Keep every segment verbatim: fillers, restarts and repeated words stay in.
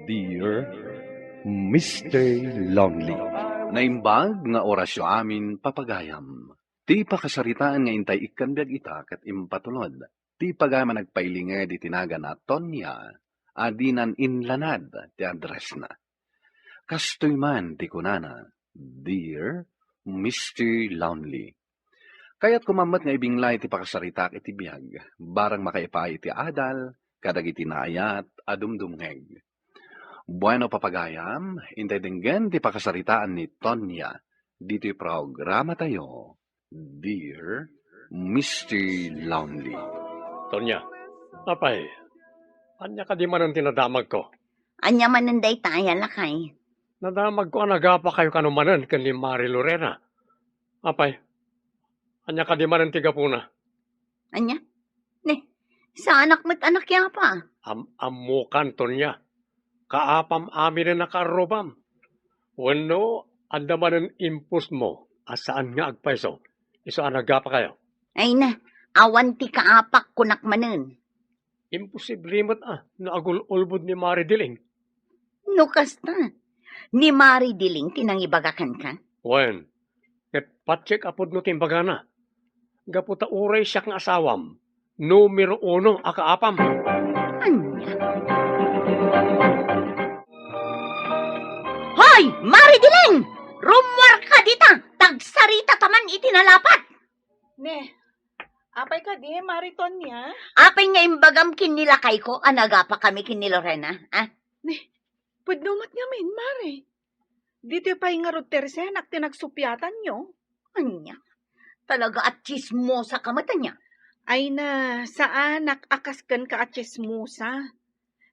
Dear Mister Lonely. Naimbag nga orasyo amin, papagayam. Ti pakasaritaan nga intay ikkan biag ita ket impatulod ti pagayam a nagpailinged iti nagan a Tonya a dinan inlanad ti addressna. Kastoy man ti kunana, "Dear Mister Lonely." Kayatko man met nga ibinglay ti pakasaritaak iti biag, barang makaipay iti adal kadagiti naayat a dumdumngeg. Bueno, papagayam, intay denggen ti pakasaritaan ni Tonya ditoy programatayo, Dear Mister Lonely. Tonya, apay, ania kadi manen ti nadamagko? Ania manen dayta aya, lakay? Nadamagko a nagapakayo kano manen ken ni Mari Lorena. Apay, ania kadi manen ti gapuna? Ania? Ne, saanak met a nakiapa. Am-ammokan, Tonya. Kaapam aminen a kaarrubam. Wenno, adda manen impostmo a saan nga agpayso, isu a nagapakayo? Ay na, awan ti kaapak kunak manen. Imposible met a no agul-ulbod ni Mari Diling. No kasta, ni Mari Diling ti nangibaga kenka? Wen, ket patiek a pudno ti imbagana. Gapu ta uray siak nga asawam, numero uno a kaapam. Ania? Hoy, Mari Diling! Rummuarka dita! Tagsarita ta man iti nalapat! Ne, apay kadi, Mari Tonya? Apay nga imbagam ken ni lakayko a nagapakami ken ni Lorena, a? Ne, pudno met ngamin, Mari. Ditoy pay ngarud ti resenak ti nagsupiatanyo. Ania? Talaga a tsismosa ka met, ania? Ay na, saanak a kas kenka a tsismosa.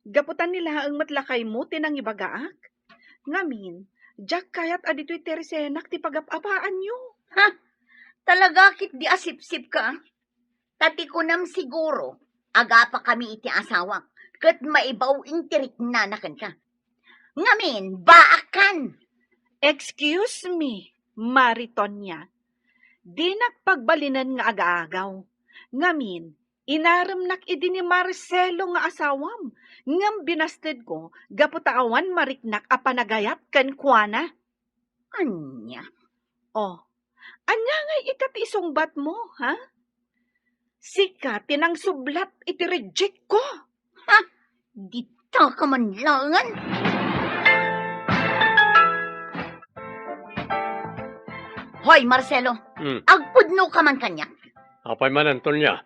Gapu ta ni laeng met lakaymo ti nangibagaak. Ngamin, diak kayat a ditoy ti resenak ti pagap-apaanyo. Ha? Talaga ketdi a sipsipka? Ta ti kunam siguro, agapakami iti asawak, ket maibaw ti riknana kenka. Ngamin, baakkan! Excuse me, Mari Tonya. Dinak pagbalinen nga agaagaw. Ngamin, inaremnak idi ni Marcelo nga asawam, ngem binastedko gapu ta awan mariknak a panagayat kenkuana. Ania? Oh, ania ngay ita ti isungbatmo, ha? Sika ti nangsublat iti reject ko. Ha? Dita ka man laengen? Hoy, Marcelo, Hmm. agpudno ka man kaniak. Apay man, Antonia?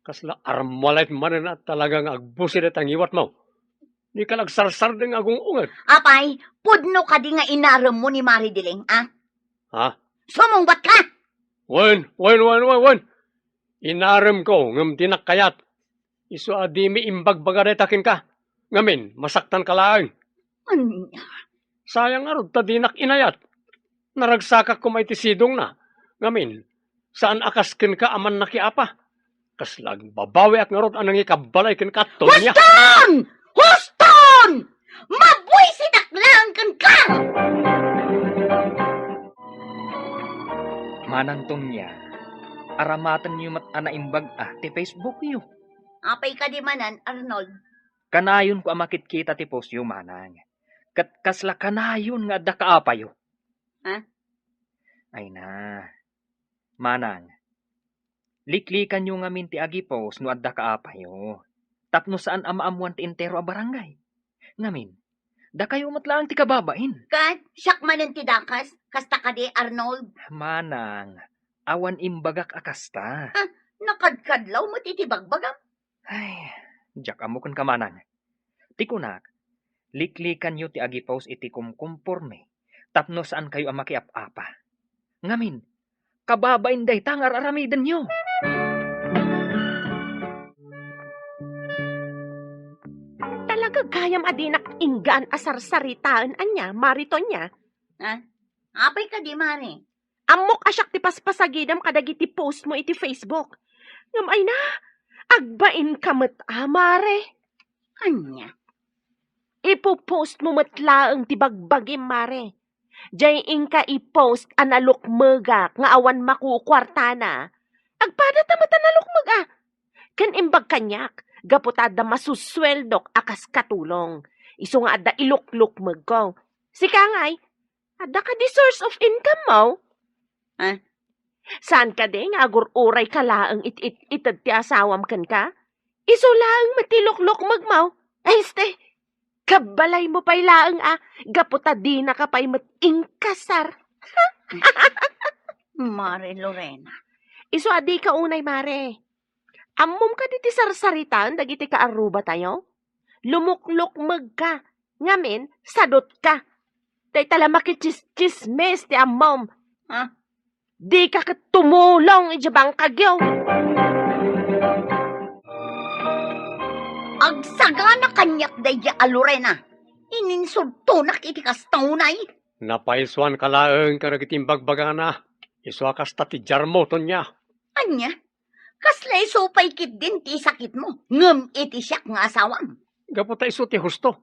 Kasla armalait manen a talaga nga agbusi dayta ngiwatmo. Dika nagsarsardeng nga agung-unged. Apay, pudno kadi nga inaremmo ni Mari Diling, a? Ha? Sumungbat ka! Wen, wen, wen, wen, wen! Inaremko, ngem dinak kayat. Isu a dimi imbagbaga dayta kenka. Ngamin, masaktanka laeng. Ania? Sayang ngarud ta dinak inayat. Naragsakak koma iti sidongna. Ngamin, saan a kas kenka a mannakiapa. Kasla agbabawiak ngarud a nangikabbalay kenka, Tonia. Huston! Huston! Mabuisitak laeng kenka! Manang Tonia, aramatenyo met a naimbag a ti Facebookyo. Apay kadi manen, Arnold? Kanayonko a makitkita ti postyo, Manang. Ket kasla kanayon nga adda kaapayo. Ha? Ay na. Manang, liklikanyo ngamin ti agi-post no adda kaapayo, tapno saan a maammuan ti entero a barangay. Ngamin, dakayo met laeng ti kababain. Ket siak manen ti dakes, kasta kadi, Arnold? Manang, awan imbagak a kasta. Ha, nakadkadlaw met iti bagbagam. Ay, diak ammo kenka, Manang. Ti kunak, liklikanyo ti agi-post iti kumkumporme tapno saankayo a makiap-apa. Ngamin, kababain dayta nga ar-aramidenyo. Talaga gayam a dinak inggaan a sarsaritaen ania, Mari Tonia? Ah, apay kadi, Mari? Ammok a siak ti paspasagidam kadagiti post mo iti Facebook. Ngem ay na, agbainka met a, Mare. Ania? Ipopost mo met laeng ti bagbagim, Mare. Jay inka i-post a nalukmegak nga awan makukuartana. Agpadata met a nalukmeg a. Ken imbag kaniak, gapu ta adda masusueldok a kas katulong. Isu nga adda iluklukmegko. Sika ngay, adda kadi source of income mo? Ah? Saan kadi nga agur-uray ka laeng it, it, ited ti asawam kenka? Isu laeng met ti luklukmegmo. Ay, este, kabbalaymo pay laeng a, gapu ta dinaka pay met inkasar. Mare Lorena. Isu a dika unay, Mare. Ammom kadi ti sarsaritan dagiti kaarrubatayo? Lumuklukmegka, ngamin, sadutka. Dayta la makitsis-, tsismis ti ammom. Ha? Dika ket tumulong idiay bangkagyo. Agsagana kaniak daydiay a Lorena. Ininsultonak iti kasta unay. Napaisuanka laeng kadagiti imbagbagana. Isu a kasta ti diarmo, Tonia. Ania? Kasla isu pay ketdin ti isakitmo ngem iti siak nga asawam? Gapu ta isu ti husto.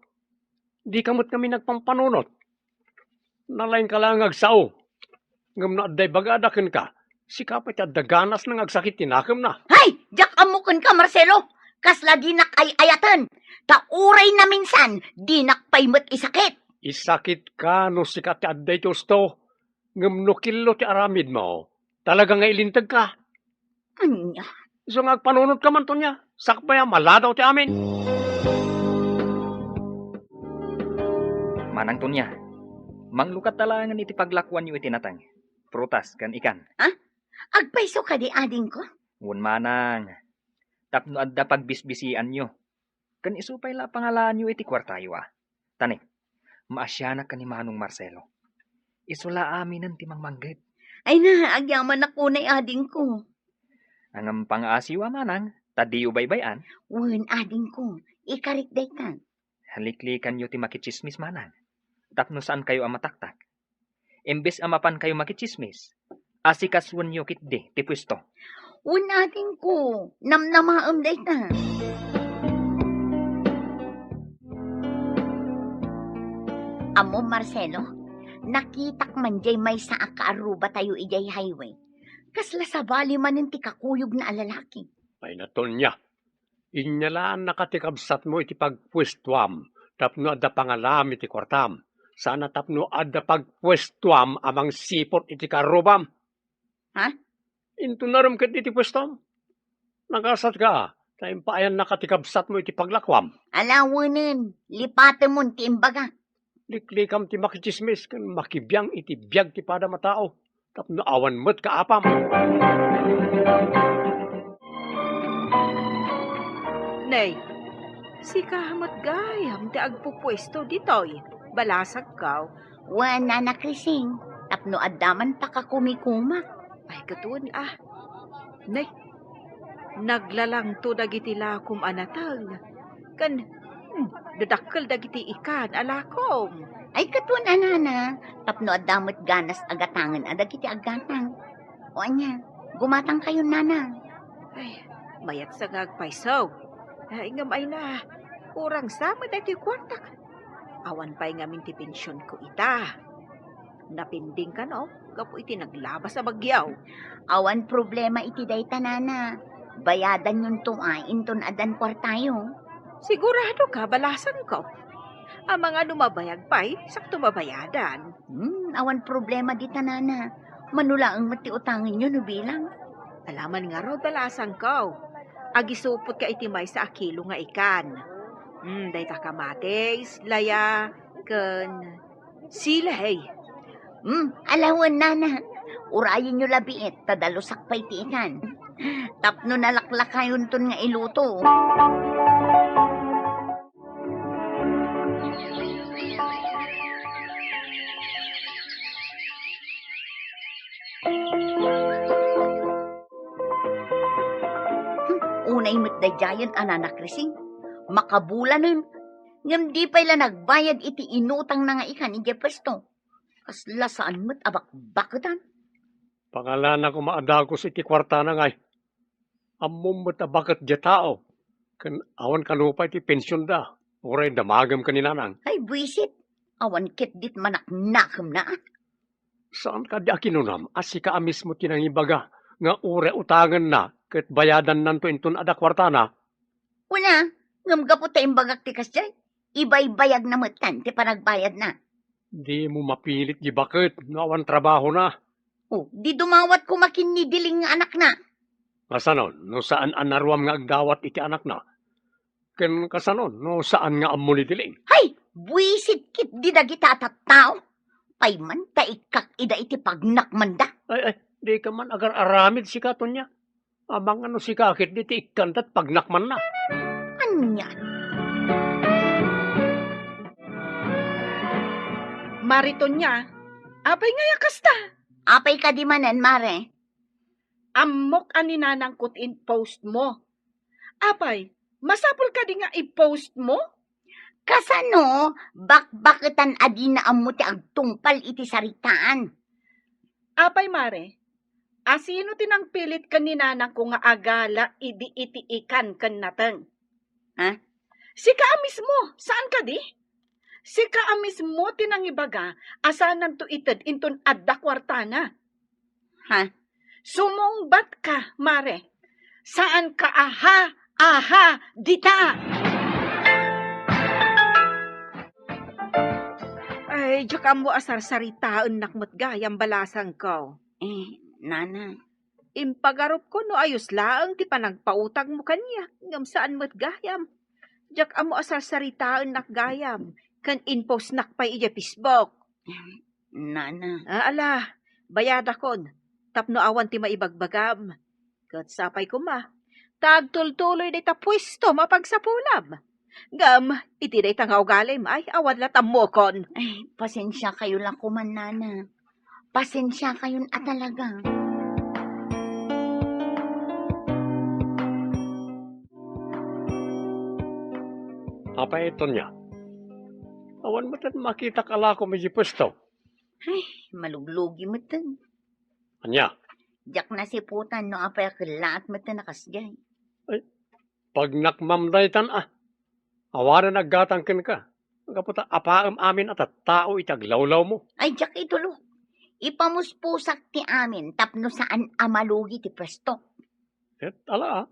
Dika met ngamin nagpampanunot. Nalaingka laeng nga agsao. Ngem no adda ibagada kenka, sika pay ti adda ganasna nga agsakit ti nakemna. Hay! Diak ammo kenka, Marcelo! Kasla dinak ay-ayaten. Ta uray naminsan, dinak pay met isakit. Isakitka no sika ti adda iti husto. Ngem no killo ti aramidmo, talaga nga ilintegka. Ania? Isu nga agpanunotka man, Tonia, sakbay a maladaw ti amin. Manang Tonia, manglukatta laengen iti paglakuanyo iti nateng, prutas, ken ikan. Ha? Agpayso kadi, adingko? Wen, manang. Tapno adda pagbisbisianyo. Ken isu pay la pangalaanyo iti kuartayo a. Tani, maasianak ken ni Manong Marcelo. Isu la aminen ti mangmangged. Ay na, agyamanak unay, adingko. Ngem pangasiyo a, manang, ta diyo baybay-an. Wen, adingko, ikarik dayta. Liklikanyo ti makitsismis, manang, tapno saankayo a mataktak. Imbes a mapankayo makitsismis, asikasuenyo ketdi ti puesto. Wen, adingko, namnamaem dayta. Ammom, Marcelo, nakitak man diay maysa a kaarrubatayo idiay highway. Kasla sabali manen ti kakuyogna a lalaki. Ay, Tonia, inyalaannaka ti kabsatmo iti pagpuestuam tapno adda pangalaam iti kuartam, saan a tapno adda pagpuestuam a mangsipud iti kaarrubam. Ha? Inton narem ket iti puestom. Nagasatka, ta impaayannaka ti kabsatmo iti paglakuam. Alawenen, lipatemon ti imbaga. Liklikam ti makitsismis ken makibiang iti biag ti padam a tao, tapno awan met kaapam. Nay, sika met gayam ti agpupuesto ditoy, balasangko. Wen, Nana Krising, tapno adda man pakakumikumak. Ay, ket wen a. Nay, naglalangto dagiti lakom a nateng. Ken, hmm, dadakkel dagiti ikan a lakom. Ay, ket wen a, Nana, tapno adda met ganas a gatangen a dagiti aggatang. O ania, gumatangkayon, Nana. Ay, mayatsa nga agpayso. Ay, ngem ay na, kurang sa met daytoy kuartak. Awan pay ngamin ti pensionko ita. Napending kano gapu iti naglabas a bagyo. Awan problema iti dayta, Nana. Bayadanyonto a inton addan kuartayo. Sigurado ka, balasangko? Amangan no mabayag pay, sakto mabayadan. Hmm, awan problema dita, Nana. Mano laeng met ti utangenyo no bilang. Alaman ngarud, balasangko. Agisupotka iti maysa a kilo nga ikan. Hmm, dayta kamatis, laya, ken silay. Hmm, alawen, Nana. Urayenyo labiit, ta dalusak pay ti ikan. Tapno nalaklakayonton nga iluto. Hmm, unay met daydiayen a Nana Krising. Makabulanen. Ngem di pay la nagbayad iti inutangna nga ikan idiay puesto. Kasla saan met a bakbaketan. Pangalanak koma a dagus iti kuartana ngay. Ammom met a baket diay tao, ken awan kano pay ti pensionda, uray damagem ken ni nanang. Ay, buisit! Awan ketdit manaknakemna. Saan kadi a kinunam a sika a mismo ti nangibaga nga uray utangenna ket bayadannanto inton adda kuartana? Kuna, ngem gapu ta imbagak ti kasdiay, ibaybayagna metten ti panagbayadna. Dimo mapilit di baket no awan trabahona. O, di dumawat koma ken ni Diling nga anakna. Kasano no saan a naruam nga agdawat iti anakna? Ken kasano no saan nga ammo ni Diling? Hay, buisit ketdi dagita a tattao. Pay man ta ikkak ida iti pagnakmanda. Ay, ay, dika man agar-aramid sika, Tonia. Amangan no sika ketdi ti ikkanta ti pagnakmanna. Ania? Mare Tonia, apay ngay a kasta? Apay kadi manen, Mare? Ammok a ni nanangko ti in-post mo. Apay, masapul kadi nga i-post mo? Kasano bakbaketan a dina ammo ti agtungpal iti saritaan? Apay, Mare, asino ti nangpilit ken ni nanangko nga agala idi iti ikan ken nateng? Ha? Sika a mismo, saan kadi? Sika a mismo ti nangibaga a saananto ited inton adda kuartana. Ha? Sumungbat ka, Mare. Saan ka aha, aha, dita. Ay, diak ammo a sarsaritaennak met gayam balasangko. Eh, nana. Impagarupko no ayos laeng ti panagpautangmo kaniak, ngem saan met gayam. Diak ammo a sarsaritaennak gayam, ken in-postnak pay idiay Facebook. Nana. Ah, ala, bayadakon, tapno awan ti maibagbagam. Ket sapay koma, ta agtultuloy dayta puesto a pagsapulam. Ngem, iti dayta nga ugalim, ay, awan la tammokon. Ay, pasensiakayo la koman, nana. Pasensiakayon a talaga. Apay, Tonia? Awan metten makitak a lakom iti puesto. Ay, maluglugi metten. Ania? Diak nasiputan no apay a kellaat metten a kasdiay. Ay, pagnakmam daytan a. Awanen aggatang kenka. Gapu ta apaem amin a tattao iti aglawlawmo. Ay, diak itulok. Ipamuspusak ti amin tapno saan a malugi ti puestok. Ket ala,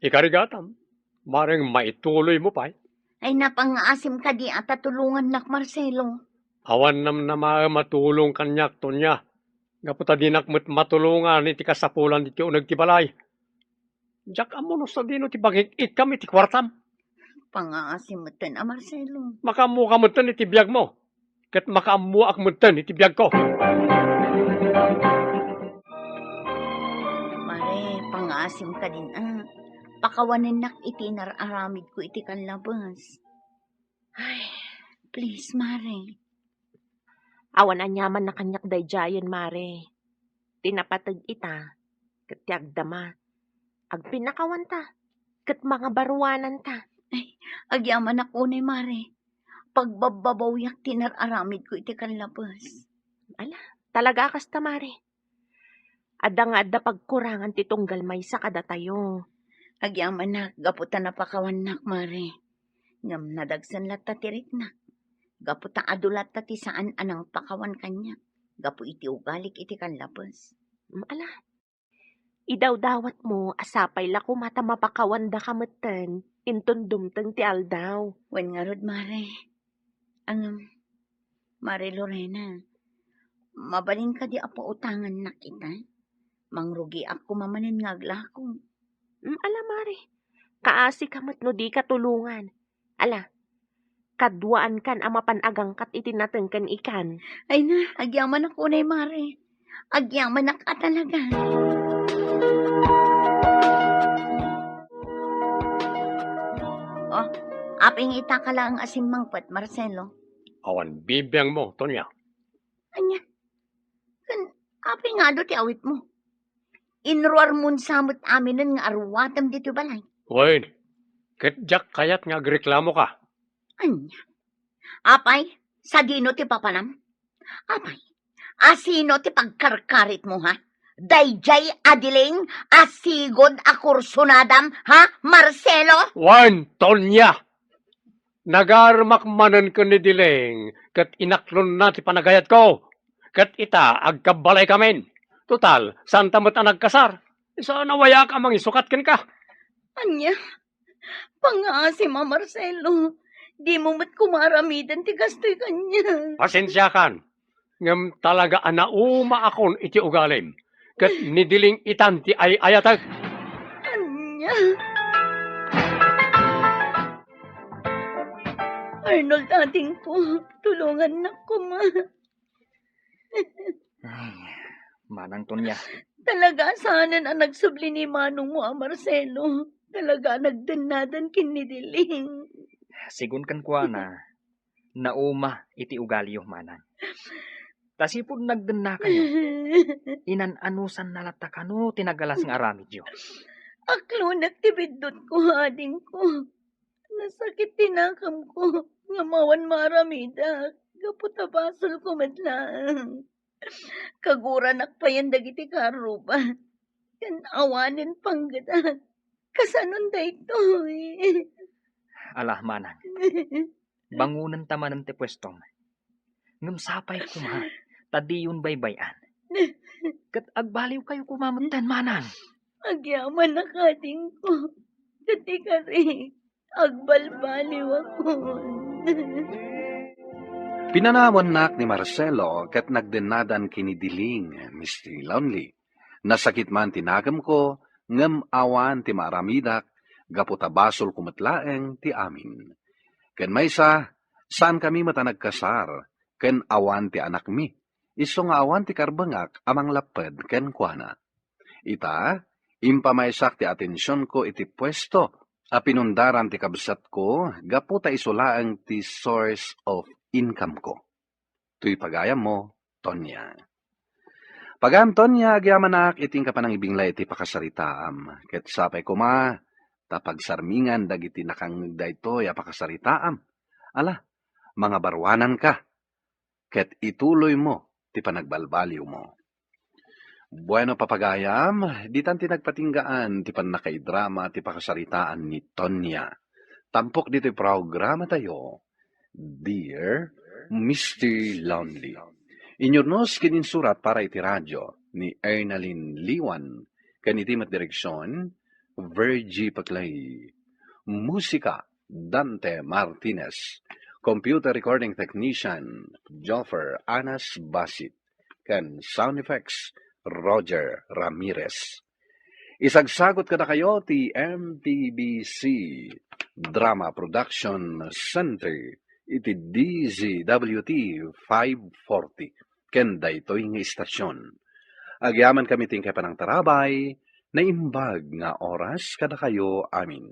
ikarigatam. Bareng maituloymo pay. Ay, napangngaasim kadi a ta tulongannak, Marcelo. Awan namnamaem a tulong kaniak, Tonia. Gapu ta dinak met matulongan iti kasapulan ditoy uneg ti balay. Diak ammo no sadino ti pagik-ikkam iti kuartam. Pangngaasim metten a, Marcelo. Makaammoka metten iti biagmo, ket makaammoak metten iti biagko. Mare, pangngaasim kadin a. Pakawanennak iti inar-aramidko iti kanlabes. Ay, please, Mare. Awan aniaman a kaniak daydiayen, Mare. Ti napateg ita, ket ti agdama, agpinnakawanta, ket mangabaruananta. Ay, agyamanak unay, Mare. Pagbabbabawiak ti inar-aramidko iti kanlabes. Ala, talaga a kasta, Mare. Adda nga adda pagkurangan ti tunggal maysa kadatayo. Agyamanak gapu ta napakawannak, Mare. Ngem nadagsen latta ti riknak. Gapu ta adu latta ti saan a nangpakawan kaniak gapu iti ugalik iti kanlabes. Mm, ala. Idawdawatmo a sapay la koma ta mapakawandaka metten inton dumteng ti aldaw. Wen ngarud, Mare. Ngem, Mare Lorena, mabalin kadi a pautangannak ita? Mangrugiak koma manen nga aglako. Mm, ala, Mare. Kaasika met no dika tulongan. Ala, kaduaankan a mapan agangkat iti nateng ken ikan. Ay na, agyamanak unay, Mare. Agyamanak a talaga. Oh, apay nga ita ka laeng a simmangpet, Marcelo? Awan bibiangmo, Tonia. Ania? Ken apay nga adu ti awitmo? Inruarmon sa met aminen nga aruatem ditoy balay. Wen, ket diak kayat nga agreklamoka. Ania? Apay, sadino ti papanam? Apay, asino ti pagkarkaritmo, ha? Daydiay a Diling a sigud a kursunadam, ha, Marcelo? Wen, Tonia! Nagarumak manen ken ni Diling ket inaklonna ti panagayatko. Ket ita, agkabbalaykamin. Total, saanta met a nagkasar. Isu a nawayaak a mangisukat kenka. Ania? Pangngaasim a, Marcelo. Dimo met koma aramiden ti kastoy kaniak. Pasensiakan, ngem talaga a naumaakon iti ugalim, ket nidiling itan ti ay-ayatek. Ania? Arnold, adingko, tulongannak koma. Ay, Manang Tonia. Talaga a saanen a nagsubli ni manongmo a Marcelo. Talaga a nagdennadan ken ni Diling. Sigun kenkuana, nauma iti ugaliyo, Manang. Ta sipud nagdennakayo, inan-anusanna latta kano ti nagalas nga aramidyo. Aklonek ti biddutko, adingko. Nasakit ti nakemko, ngem awan maaramidak, gapu ta basolko met laeng. Kaguranak payen dagiti karruba, ken awanen panggedak. Kasanon daytoy? Ala, Manang, bangonenta manen ti puestom. Ngem sapay koma, ta diyon baybay-an. Ket agbaliwkayo koma metten, Manang. Agyamanak, adingko, ket ikarik, agbalbaliwakon. Pinanawannak ni Marcelo ket nagdennadan ken ni Diling, Mister Lonely. Nasakit man ti nakemko, ngem awan ti maaramidak, gapu ta basolko met laeng ti amin. Ken maysa, saankami met a nagkasar, ken awan ti anakmi, isu nga awan ti karbengak a manglapped kenkuana. Ita, impamaysak ti atensionko iti puesto a pinundaran ti kabsatko gapu ta isu laeng ti source of income-ko. Toy pagayammo, Tonya. Pagayam, Tonya, agyamanak iti inka panangibinglay iti pakasaritaam. Ket sapay koma ta pagsarmingan dagiti nakangngeg daytoy a pakasaritaam. Ala, mangabaruananka ket ituloymo ti panagbalbaliwmo. Bueno, papagayam, ditan ti nagpatinggaan ti pannakaidrama ti pakasaritaan ni Tonya. Tampok ditoy programatayo, Dear Mister Lonely. Inyurnos ken insurat para iti radio ni Ernalyn Liwan, ken iti met direksion, Virgie Paclay. Musika, Dante Martinez. Computer recording technician, Joffer Anas Basit. Ken sound effects, Roger Ramirez. Isagsagut kadakayo ti M P B C Drama Production Center iti D Z W T five forty ken daytoy nga istasion. Agyamankami ti inkay panangtarabay, naimbag nga oras kadakayo amin.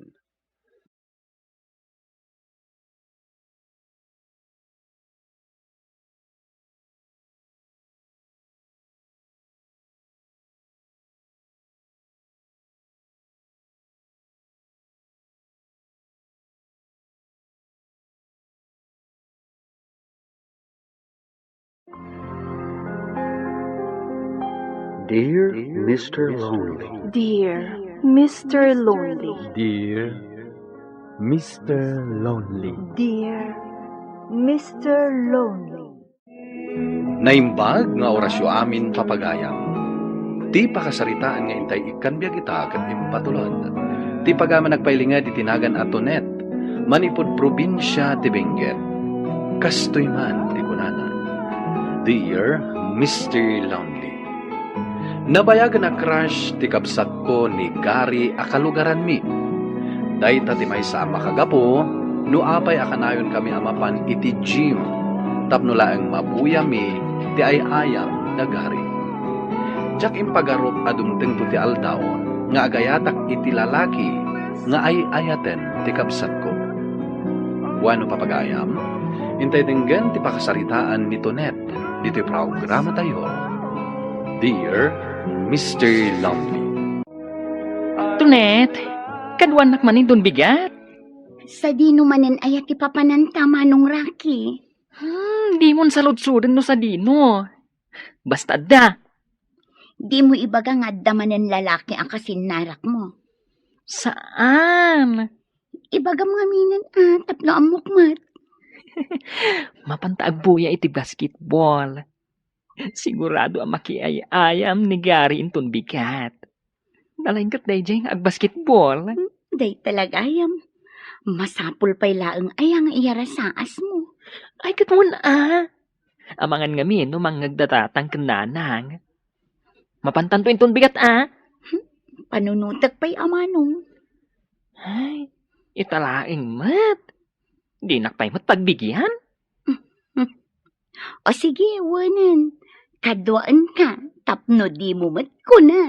Dear Mister Lonely. Dear Mister Lonely. Dear Mister Lonely. Dear Mister Lonely. Naimbag nga orasyo amin, papagayam. Ti pakasaritaan nga intay ikkan biag ita ket impatulod ti pagayam a nagpailinged iti nagan a Tonet, manipud probinsia ti Benguet. Kastoy man ti kunana, Dear Mister Lonely. Nabayagen a crush ti kabsatko ni Gary a kalugaranmi. Dayta ti maysa a makagapu no apay a kanayonkami a mapan iti gym tapno laeng mabuyami ti ay-ayam da Gary. Diak impagarup a dumtengto ti aldaw nga agayatak iti lalaki nga ay-ayaten ti kabsatko. Bueno, papagayam, intay denggen ti pakasaritaan ni Tonet ditoy programatayo, Dear Mister Lonely. Tonet, kaduanak manen don bigat? Sadino manen aya ti papananta, Manong Rocky? Hmm, dimon saludsoden no sadino. Basta adda. Dimo ibaga nga adda manen lalaki a kasinnarakmo? Saan? Ibagam ngamin a, tapno ammok met. Mapanta agbuya iti basketball. Sigurado a makiay-ayam ni Gary inton bigat. Nalaing ket daydiay nga agbasketball. Dayta la gayam. Masapul pay laeng aya nga iyarasaasmo. Ay, ket wen a. Amangan ngamin no mangngegda tatang ken nanang. Mapantanto inton bigat a. Hmm, panunotek pay a manong. Ay, ita laeng met. Dinak pay met pagbigian. O sige, wenen. Kaduaenka tapno dimo met kuna.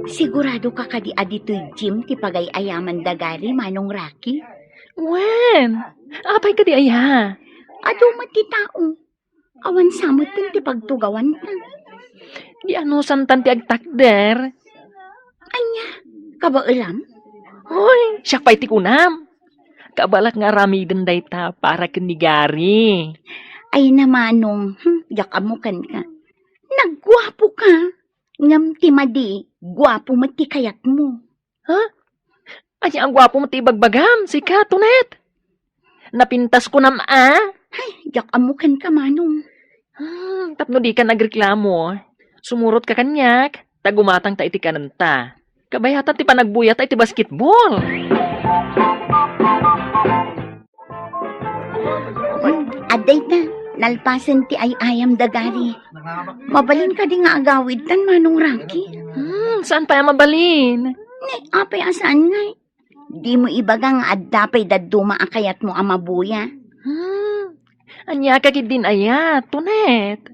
Sigurado ka kadi a ditoy gym ti pagay-ayaman da Gary, Manong Rocky? Wen, apay kadi aya? Adu met ti tao. Awan sa metten ti pagtugawanta. Di anusantan ti agtakder. Ania, kabaelam? Hoy, siak pay ti kunam. Kabalak nga aramiden dayta para ken ni Gary. Ay, namanong, hmm, diak ammo kenka. Nagguapo ka. Ngem ti madi, guapo met ti kayatmo. Ha? Ania a guapo met ti ibagbagam, sika, Tonet? Napintas kunam a? Ay, diak ammo kenka, Manong. Hmm, tapno dika nagreklamo, sumurot ka kaniak, ta gumatang ta iti kanenta. Kabayatan ti panagbuyat ta iti basketball. Adda ita, nalpasen ti ay-ayam da Gary. Mabalin kadi nga agawidtan, Manong Rocky? Hmm, saan pay a mabalin? Ni, apay a saan ngay? Dimo ibaga nga adda pay dadduma a kayatmo a mabuya? Hmm, ania ka ketdin aya, Tonet?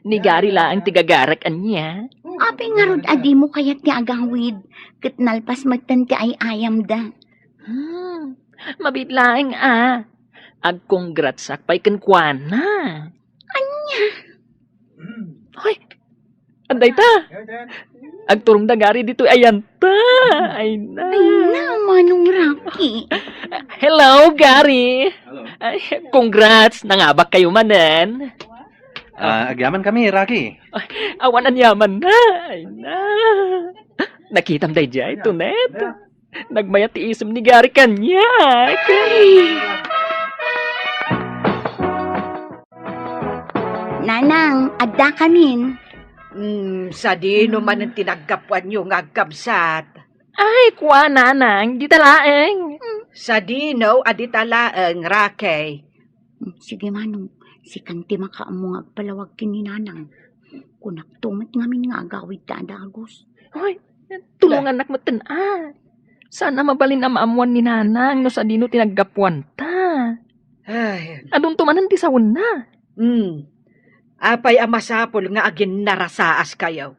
Ni Gary laeng ti gagarak ania? Apay ngarud a dimo kayat ti agawid, ket nalpas metten ti ay-ayam da. Hmm, mabiit laeng a. Agcongratsak pay kenkuana. Ania? Hoy, adda ita. Agturong da Gary ditoy ayanta. Ay na. Ay na, Manong Rocky. Hello, Gary. Hello. Ay, congrats. Nangabak kayo manen. Ah, agyaman kami, Rocky. Ay, awan aniaman na. Ay na. Nakitam daydiay, Tonet. Nagmayat ti isem ni Gary kaniak. Nanang, adda kamin. Hmm, sadino manen ti naggapuanyo nga agkabsat? Ay, kua, Nanang, dita laeng. Sadino a dita laeng, Rakey? Hmm, sige, Manong, sikan ti makaammo nga agpalawag ken ni Nanang. Kunakto met ngamin nga agawidta a dagus. Hoy, tulongannak metten a. Saan a mabalin a maammuan ni Nanang no sadino ti naggapuanta. Ay. Adunto manen ti sawenna. Hmm. Apay a masapul nga aginnarasaaskayo?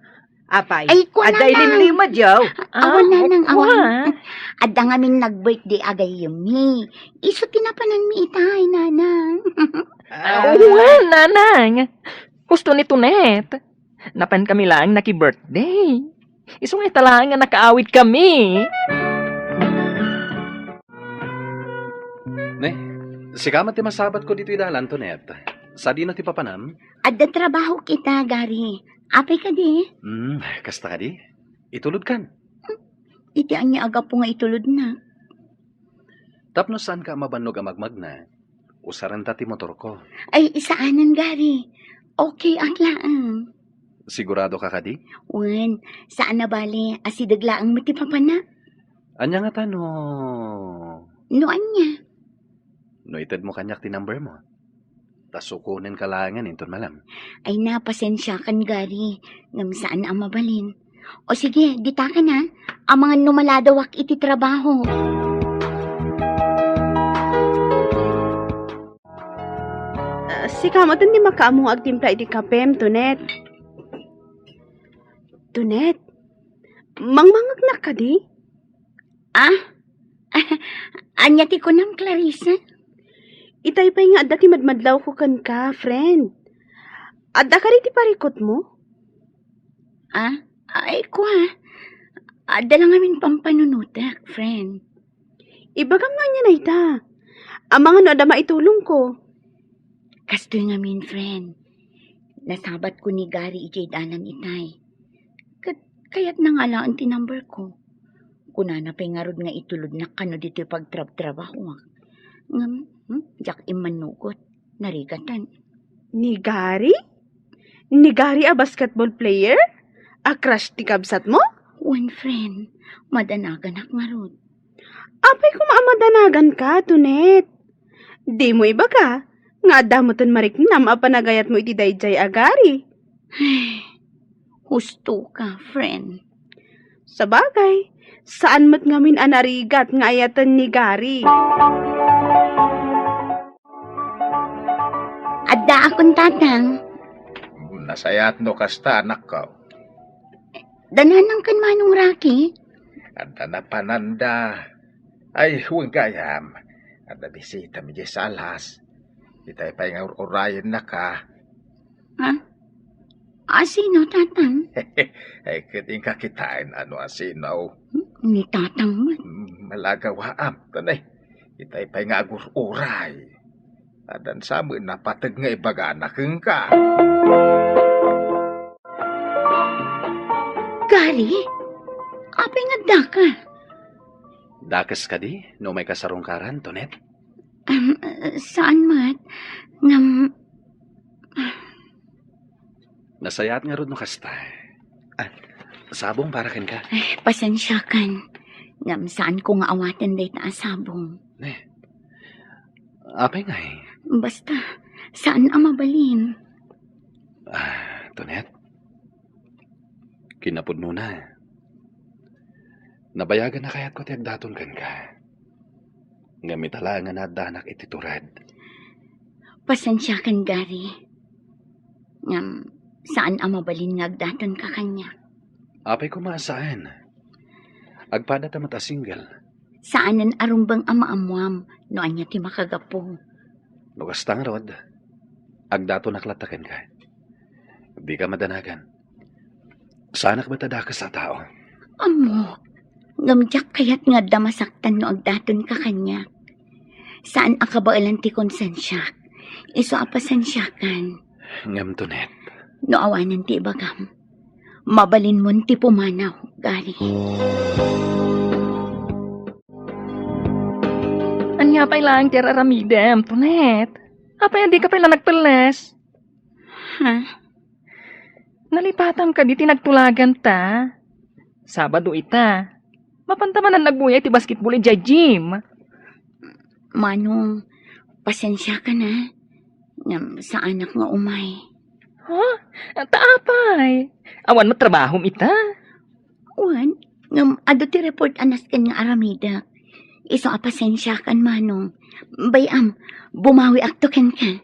Apay, ay, kua, adda Nanang. Ilimlimedyo? Ah, awan, Nanang, kua. Awan. Adda ngamin nag-birthday a gayyemmi. Isu ti napananmi itay, Nanang. Ah, wen, Nanang. Husto ni Tonet. Napan kami laeng naki-birthday. Isu nga ita laeng nga nakaawid kami. Ne, sika met ti masabatko ditoy dalan, Tonet. Sadino ti papanam? Adda trabaho kita, Gary. Apay kadi? Hmm, kasta kadi? Itulodkan. Iti ania a gapu nga itulodna? Tapno saanka a mabannog a magmagna, usarenta ti motorko. Ay, saanen, Gary. Okay ak laeng. Sigurado ka kadi? Wen, saan a bale, asideg laeng met ti papana. Ania ngata no... No ania? No itedmo kaniak ti number mo. Ta sukonenka laengen inton malem. Ay, na, pasensiakan, Gary, ngem saan a mabalin. O sige, ditakan a. Amangan no maladawak iti trabaho. Ah, sika met ti makaammo nga agtimpla iti kapem, Tonet. Tonet, mangmangngegnak kadi? Ah? Ania ti kunam, Clarissa? Itay pay nga adda ti madmadlawko kenka, friend. Adda kadi ti parikutmo? Ah? Ay, kua. Adda la ngamin pampanunotek, friend. Ibagam nga ania dayta. Amangan no adda maitulongko. Kastoy ngamin, friend. Nasabatko ni Gary idiay dalan itay. Ket kayatna nga alaen ti number ko. Kunana pay ngarud nga itulodnak kano ditoy pagtrabtrabahoak. Ngem, hmm, diak immanugot. Narigatan. Ni Gary? Ni Gary a basketball player? a crush ti kabsatmo? Wen, friend, madanaganak ngarud. Apay koma a madanaganka, Tonet? Dimo ibaga nga adda metten mariknam a panagayatmo iti daydiay a gari. Husto ka, friend. Sabagay, saan met ngamin a narigat nga ayaten ni Gary. Addaakon, Tatang. Nasayaat no kasta, anakko. Dananang ken Manong Rocky? Adda napananda. Ay, wen gayam. Adda bisita idiay salas. Itay pay nga ur-urayennaka. Ha? Asino, Tatang? Ay, ket inka kitaen no asino. Hmm, ni Tatang man. Mm, malagawaam, Tonet. Itay pay nga agur-uray. Addan sa met napateg nga ibagana kenka. Gary? Apay nga addaka? Dakes kadi no umayka sarungkaran, Tonet? Am, saan met. Ngem, nasayaat ngarud no kasta. Ah, sabong para kenka. Ay, pasensiakan. Ngem saanko nga awaten dayta a sabong. Ne. Apay ngay? Basta, saan a mabalin. Ah, Tonet, kinapudnona. Nabayagen a kayatko ti agdaton kenka. Ngem ita laeng a naaddanak iti tured. Pasensiakan, Gary. Ngem, saan a mabalin nga agdatonka kaniak. Apay koma a saan. Agpadata met a single. Saanen a rumbeng a maammoam no ania ti makagapu. No kasta ngarud, agdatonak latta kenka. Dika madanagan. Saanak met a dakes a tao. Ammok, ngem diak kayat nga adda masaktan no agdatonka kaniak. Saan a kabaelan ti konsensiak. Isu a pasensiakan. Ngem, Tonet. No awanen ti ibagam, mabalinmon ti pumanaw, Gary. Ania pay laeng ti ar-aramidem, Tonet? Apay a dika pay la nagpelles? Ha? Nalipatam kadi ti nagtulaganta? Sabado ita. Mapanta manen agbuyay ti basketball idiay gym. Manong, pasensiakan a. Ngem saanak nga umay. Ha? Ta apay? Awan met trabahom ita? Wen, ngem adu ti report a nasken nga aramidek. Isu a pasensiakan, Manong. Bay-am, bumawiakto kenka.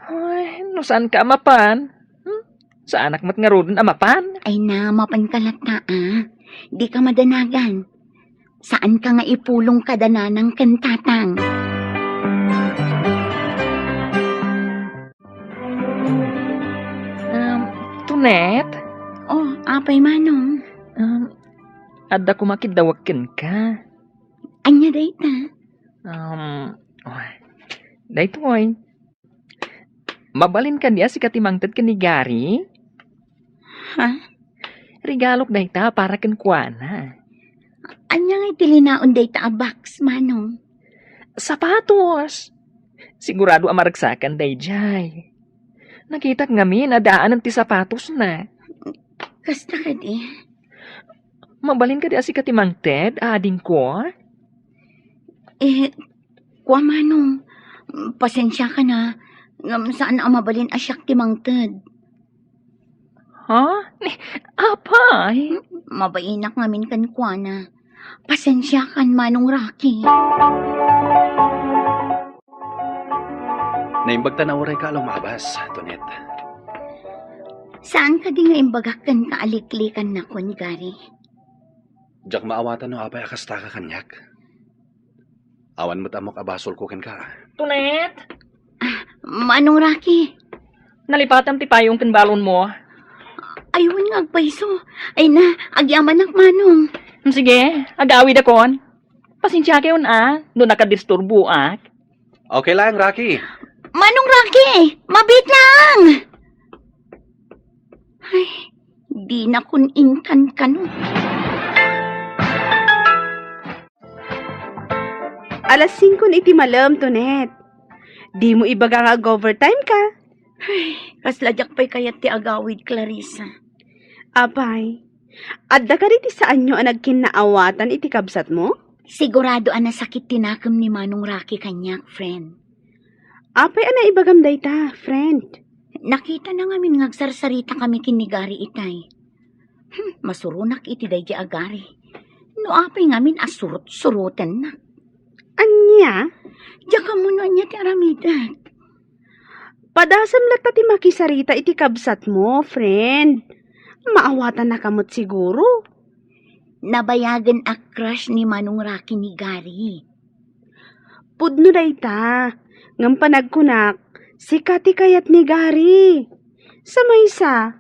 Ay, no saanka a mapan? Hmm? Saanak met ngaruden a mapan? Ay na, mapanka latta a. Dika madanagan. Saanka nga ipulong kada nanang ken tatang. Um, Tonet? Oh, apay, Manong? Um, adda koma kiddawek kenka. Ania dayta? Um, oh, daytoy. Mabalin kadi a sika ti mangted ken ni Gary? Ha? Regalok dayta para kenkuana. Ania nga iti linaon dayta a box, Manong? Sapatos! Sigurado a maragsakan daydiay. Nakitak ngamin a daanen ti sapatosna. Kasta kadi? Mabalin kadi a sika ti mangted, adingko? Eh, kua, Manong, pasensiakan a, ngem saan a mabalin a siak ti mangted. Ha? Ni, apay? Hmm, mabainak ngamin kenkuana. Pasensiakan, Manong Rocky. Naimbagta a urayka a lumabas, Tonet. Saan kadi nga imbagak kenka a liklikannakon, Gary? Diak maawatan no apay a kastaka kaniak. Awan met ammok a basolko kenka. Tonet! Ah, Manong Rocky. Nalipatam ti payong ken balonmo. Ay, wen nga agpayso. Ay na, agyamanak, Manong. Hmm, sige, agawidakon. Pasensiakon a, no nakadisturboak. Okay lang, Rocky. Manong Rocky, mabiit lang! Ay, dinakon intan kano. Alas singko na iti malem, Tonet. Dimo ibaga nga ag-overtime ka. Ay, kasla diak pay kayat ti agawid, Clarissa. Apay, adda kadi ti saanyo a nagkinnaawatan iti kabsatmo? Sigurado a nasakit ti nakem ni Manong Rocky kaniak, friend. Apay a naibagam dayta, friend? Nakitana ngamin nga agsarsarita kami ken ni Gary itay. Hmm, masuronak iti daydi a Gary. No apay ngamin a surot-surotennak. Ania? Diak ammo no ania ti aramidek. Padasem latta ti makisarita iti kabsatmo, friend. Maawatannaka met siguro. Nabayagen a crush ni Manong Rocky ni Gary. Pudno dayta, ngem panagkunak, sika ti kayat ni Gary. Sa maysa,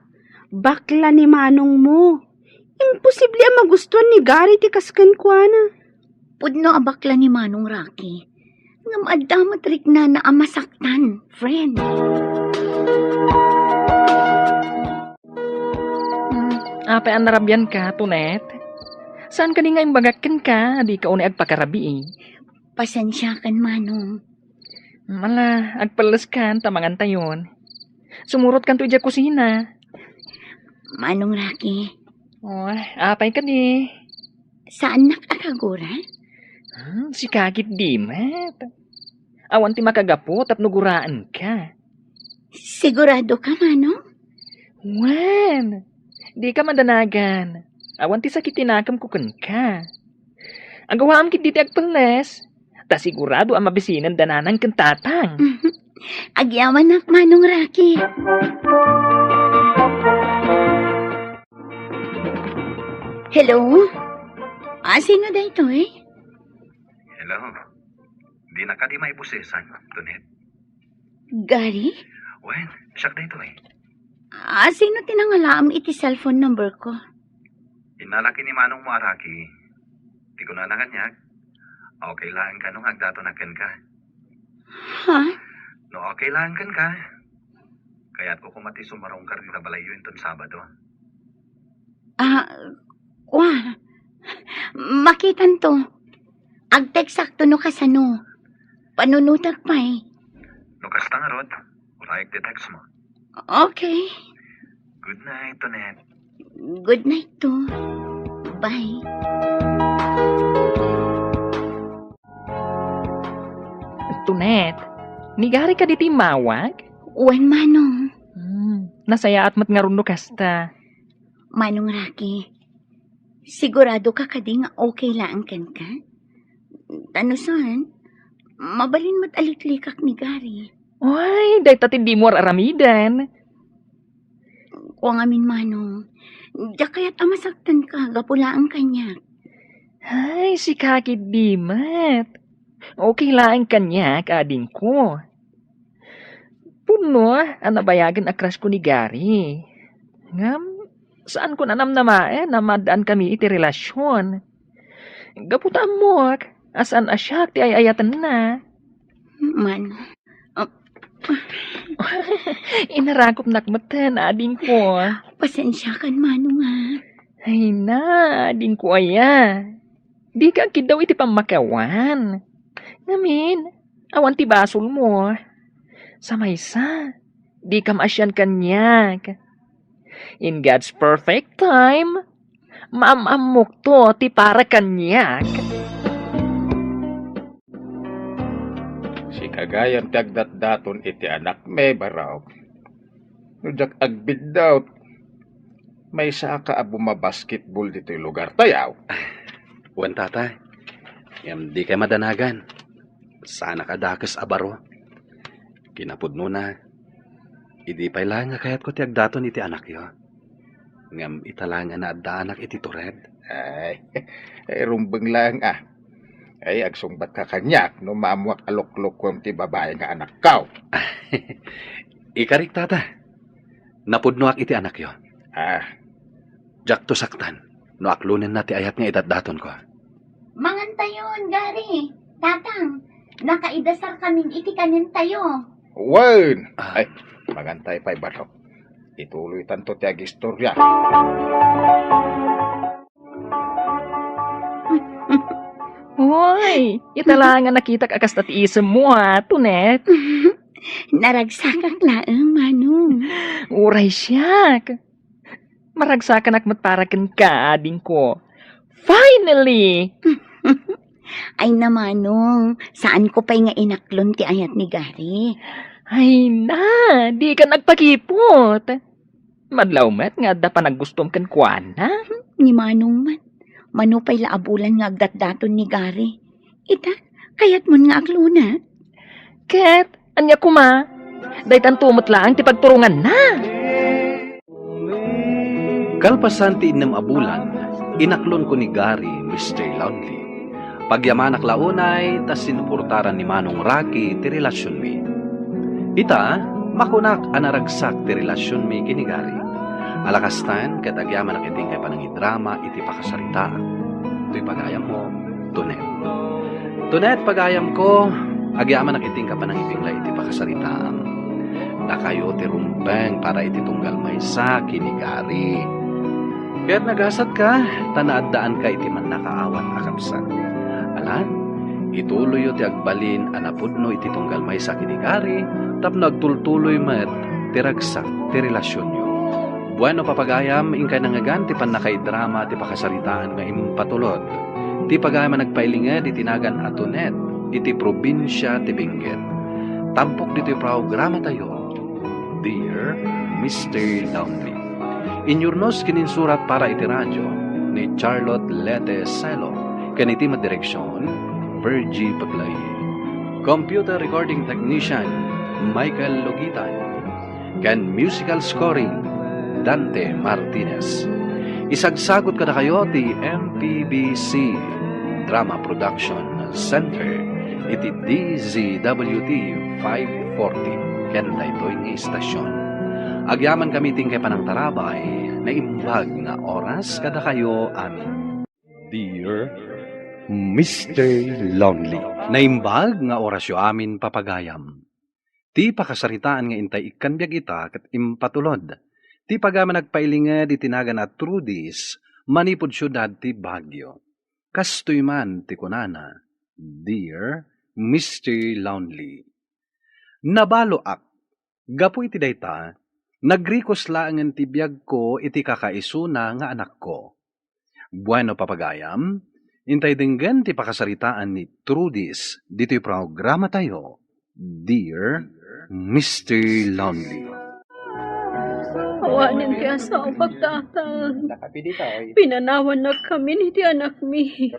bakla ni manongmo. Imposible a magustuan ni Gary ti kas kenkuana. Pudno a bakla ni Manong Rocky. Ngem adda met riknana a masaktan, friend. Hmm, apay a narabianka, Tonet? Saan kadi nga imbagak kenka a dika unay agpakarabii? Pasensiakan, Manong. Hmm, ala, agpelleskan ta mangantayon. Sumurotkanto idiay kusina. Manong Rocky. Oh, apay kadi? Saannak a kaguran? Hmm, sika ketdi met. Awan ti makagapu tapno guraenka. Sigurado ka, Manong? Wen, dika madanagan. Awan ti sakit ti nakemko kenka. Agawaam ketdi ti agpelles. Ta sigurado a mabisinen da nanang ken tatang. Mhm. Agyawanak, Manong Rocky. Hello? Ah, sino daytoy? Hello. Dina kadi maibusesan, Tonet? Gary? Wen, siak daytoy. Ah, sino ti nangalaam iti cellphone number ko? Innalaki ni manongmo a Rocky. Ti kunana kaniak, okay laeng kano nga agdatonak kenka. Ha? No okay laeng kenka, kayatko koma ti sumarungkar dita balayyo inton Sabado. Ah, wa. Makitanto. Agteksakto no kasano. Panunotak pay. No kasta ngarud, urayek ti text mo. Okay. Good night, Tonet. Good night too. Bye. Tonet, ni Gary kadi ti immawag? Wen, Manong. Hmm, nasayaat met ngarud no kasta. Manong Rocky, sigurado ka kadi nga okay laeng kenka? Ta no saan, mabalin met a liklikak ni Gary. Ay, dayta ti dimo ar-aramiden. Kua ngamin, Manong, diak kayat a masaktanka gapu laeng kaniak. Ay, sika ketdi met. Okay laeng kaniak, adingko. Pudno a nabayagen a crush ko ni Gary. Ngem, saanko a namnamaen a maaddaan kami iti relasion. Gapu ta ammok a saan a siak ti ay-ayatenna. Man. Ah. Inarakopnak metten, adingko. Pasensiakan, Manong, a. Ay na, adingko aya. Dika agkiddaw iti pammakiawan. Ngamin, awan ti basolmo. Sa maysa, dika maasian kaniak. In God's perfect time, maam-ammokto ti para kaniak. Sika gayam ti agdatdaton iti anakmi, Barok. No diak agbiddut, maysaka a bumabasketball ditoy lugartayo. Wen, Tata. Ngem dikay madanagan. Saanak a dakes a baro. Kinapudnona, idi pay laeng nga kayatko ti agdaton iti anakyo. Ngem ita laeng a naaddaanak iti tured. Ay, ay, rumbeng laeng a. Ay, agsungbatka kaniak no maammoak a luklukuem ti babai nga anakko. Ikarik, Tata. Napudnoak iti anakyo. Ah, diakto saktan no aklonenna ti ayat nga idatdatonko. Mangantayon, Gary. Tatang, nakaidasarkamin iti kanentayo. Wen! Ah. Ay, mangantay pay, Barok. Ituloytanto ti agistoria. Hoy, ita laeng a nakitak a kasta ti isemmo, a, Tonet. Naragsakak laeng, Manong. Uray siak. Maragsakanak met para kenka, adingko. Finally! Ay, namanong, saanko pay nga inaklon ti ayat ni Gary. Ay na, dika nagpakipot. Madlaw met nga adda panaggustom kenkuana. Ni Manong man, mano pay la a bulan nga agdatdaton ni Gary. Ita, kayatmon nga aklona? Ket, ania koma? Daytanto met laeng ti pagturonganna. Kalpasan ti innem a bulan, inaklonko ni Gary, Mister Lonely. Pagyamanak la unay ta sinuportaran ni Manong Rocky ti relasionmi. Ita, makunak a naragsak ti relasionmi ken ni Gary. Ala kastan, ket agyamanak iti inkay panangidrama iti pakasaritaak. Toy pagayammo, Tonet. Tonet, pagayamko, agyamanak iti inkay panangipinglay iti pakasaritaam. Dakayo ti rumbeng para iti tunggal maysa ken ni Gary. Ket nagasatka, ta naaddaanka iti mannakaawat a kabsat. Ala, ituloyyo ti agbalin a napudno iti tunggal maysa ken ni Gary, tapno agtultuloy met ti ragsak ti relasionyo. Bueno, papagayam, inkay nangngegan ti pannakaidrama ti pakasaritaan nga impatulod. Ti pagayam a nagpailinged iti nagan a Tonet iti probinsia ti Benguet. Tampok ditoy programatayo, Dear Mister Lonely. Inyurnos ken insurat para iti radio ni Charlotte Lete Selo ken iti madireksion, Virgie Paglay. Computer recording technician, Michael Logitan. Ken musical scoring, Dante Martinez. Isagsagut kadakayo ti M P B C Drama Production Center iti D Z W T five forty ken daytoy nga istasion. Agyamankami ti inkay panangtarabay, naimbag nga oras kadakayo amin. Dear Mister Lonely. Naimbag nga orasyo amin, papagayam. Ti pakasaritaan nga intay ikkan biag ita ket impatulod. Ti pagayam a nagpailinged iti nagan a Trudy's manipud siudad ti Baguio. Kastoy man ti kunana, Dear Mister Lonely. Nabaloak. Gapu iti dayta, nagrikos laengen ti biagko iti kakaisuna nga anakko. Bueno, papagayam, intay denggen ti pakasaritaan ni Trudy's ditoy programatayo, Dear Mister Lonely. Awanen ti asawak, Tatang. Pinanawannak kamin iti anakmi.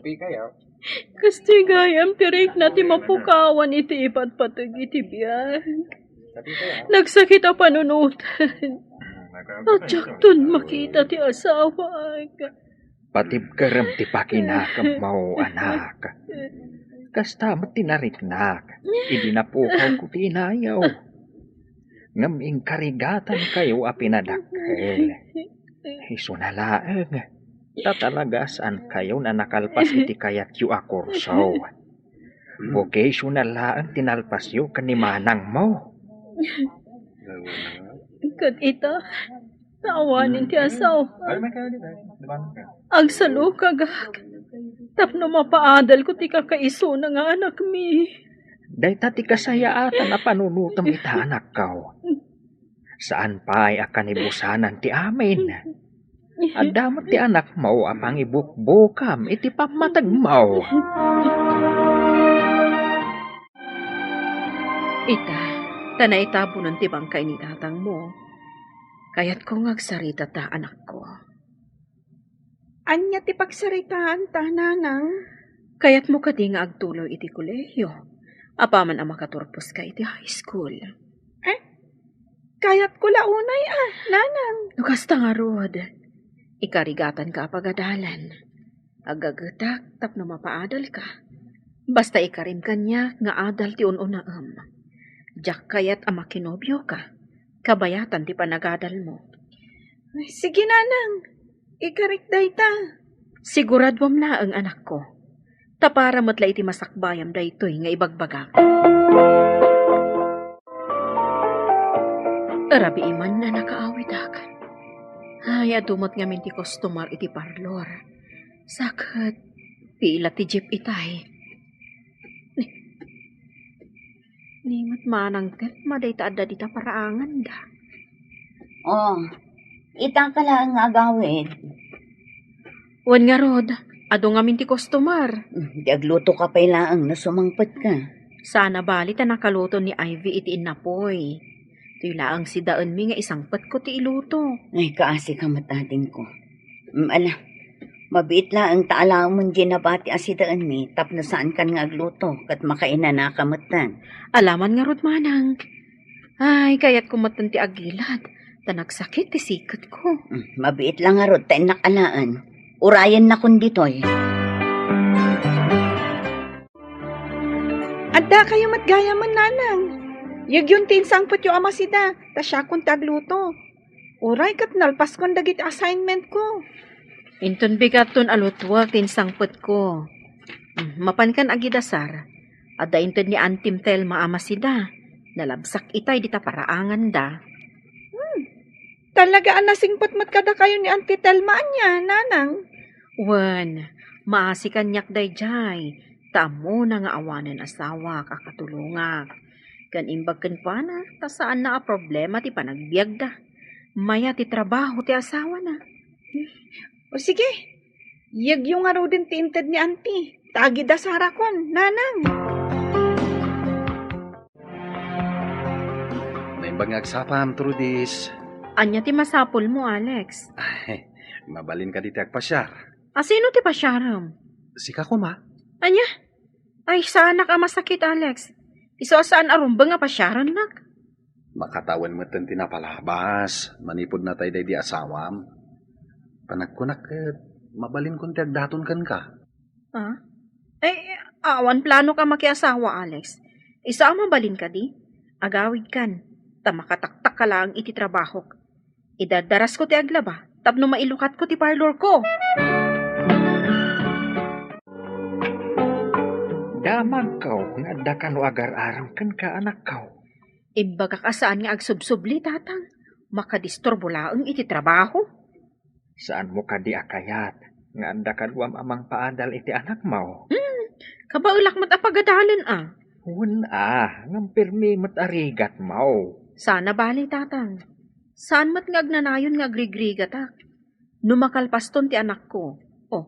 Kastoy gayam ti rikna ti mapukawan iti ipatpateg iti biag. Nagsakit a panunoten. Diakton makita ti asawak. Patibkerem ti pakinakemmo, anak. Kasta met ti nariknak idi napukawko ti inayo. Ngem inkarigatankayo a pinadakkel. Isuna laeng, ta talaga saankayon a nakalpas iti kayatyo a kurso. Vocational laeng ti nalpasyo ken ni manangmo. Ket ita, ta awanen ti asaw. Agsalukagak tapno mapaadalko ti kakaisuna nga anakmi. Dayta ti kasayaatan a panunotem ita, anakko. Saan pay a kanibusanan ti amin. Adda met ti anakmo a pangibukbukam iti pammategmo. Ita, ta naitabunan ti bangkay ni tatangmo. Kayatko nga agsarita ta, anakko. Ania ti pagsaritaanta, nanang? Kayatmo kadi nga agtuloy iti kolehiyo, apaman a makaturposka iti high school? Eh, kayatko la unay a, nanang. No kasta ngarud, ikarigatanka a pagadalan. Agagetak tapno mapaadalka. Basta ikarim kaniak nga adal ti un-unaem. Diak kayat a makinobioka. Kabayatan ti panagadalmo. Sige, nanang. Ikarik dayta. Siguraduam laeng, anakko. Ta para met la iti masakbayam daytoy nga ibagbagak. Rabii man a nakaawidak. Ay, adu met ngamin ti customer iti parlor. Sa ket, pila ti jeep itay. Ni, ni met manang telma dayta adda dita paraanganda. Oh, Itaka laeng nga agawid. Wen ngarud, adu ngamin ti customer. Hmm, di aglutoka pay laeng no sumangpetka. Sana bali ta nakaluto ni Ivy iti innapoy. Toy laeng sidaenmi nga isangpetko ti iluto. Ay, kaasika met, adingko. Mm, ala, mabiit laeng ta alaem diay nabati a sidaenmi tapno saankan nga agluto ket makainanaka metten. Alaman ngarud, manang. Ay, kayatko metten ti agilad, ta nagsakit ti siketko. Mm, mabiit la ngarud ta innak alaen. Urayennakon ditoy. Addakayo met gayamen, nanang. Yegyon ti insangpetyo a masida, ta siakon ti agluto. Uray ket nalpaskon dagiti assignmentko. Inton bigatton a lutuek ti insangpetko. Hmm, mapankan agidasar. Adda inted ni Antim Telma a masida. Nalabsak itay dita paraanganda. Hmm. Talaga a nasingpet met kadakayo ni Auntie Telma ania, nanang? Wen, maasi kaniak daydiay, ta ammona nga awanen asawak a katulongak. Ken imbag kenkuana, ta saanna a problema ti panagbiagda. Mayat ti trabaho ti asawana. O sige, yegyo ngaruden ti inted ni Auntie, ta agidasarakon, nanang. Naimbag nga agsapam, Trudis. Ania ti masapulmo, Alex? Ay, mabalin kadi ti agpasiar? A, sino ti pasiarem? Sika koma. Ania? Ay, saanak a masakit, Alex. Isu a saan a rumbeng a pasiarennak. Makatawen metten ti napalabas, manipud natay daydi asawam. Panagkunak ket, mabalinkon ti agdaton kenka. Ah? Ay, awan planok a makiasawa, Alex. Isu a mabalin kadi? Agawidkan, ta makataktakka laeng iti trabahok. Idardarasko ti aglaba tapno mailukatko ti parlorko. Damagko nga adda kano agar-arem kenka, anakko. Imbagak a saan nga agsubsubli, tatang. Makadisturbo laeng iti trabaho. Saanmo kadi a kayat nga adda kaduam a mangpaadal iti anakmo? Hmm, kabaelak met a pagadalen a. Wen a, ngem pirmi met a rigatmo. Sana bali, tatang. Saan met nga agnanayon nga agrigrigatak? No makalpaston ti anakko, oh,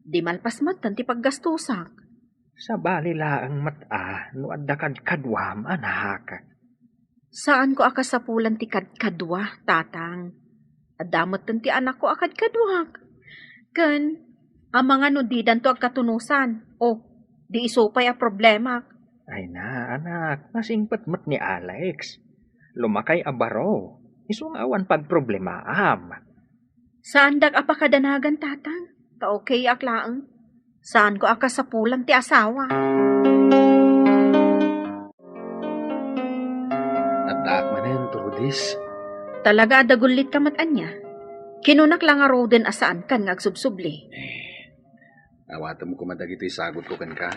di malpas metten ti paggastosak. Sabali laeng met a no adda kadkaduam, anak. Saanko a kasapulan ti kadkadua, tatang. Adda metten ti anakko a kadkaduak. Ken, amangan no didanto agkatunosan. Oh, di isu pay a problemak. Ay na, anak, nasingpet met ni Alex. Lumakay a baro. Isu nga awan pagproblemaam. Saandak a pakadanagan, tatang. Ta okayak laeng. Saanko a kasapulan ti asawa. Addaak manen, Trudis. Talaga a dagullitka met ania? Kinunak la ngaruden a saankan nga agsubsubli. Eh, awatem koma dagitoy sagutko kenka.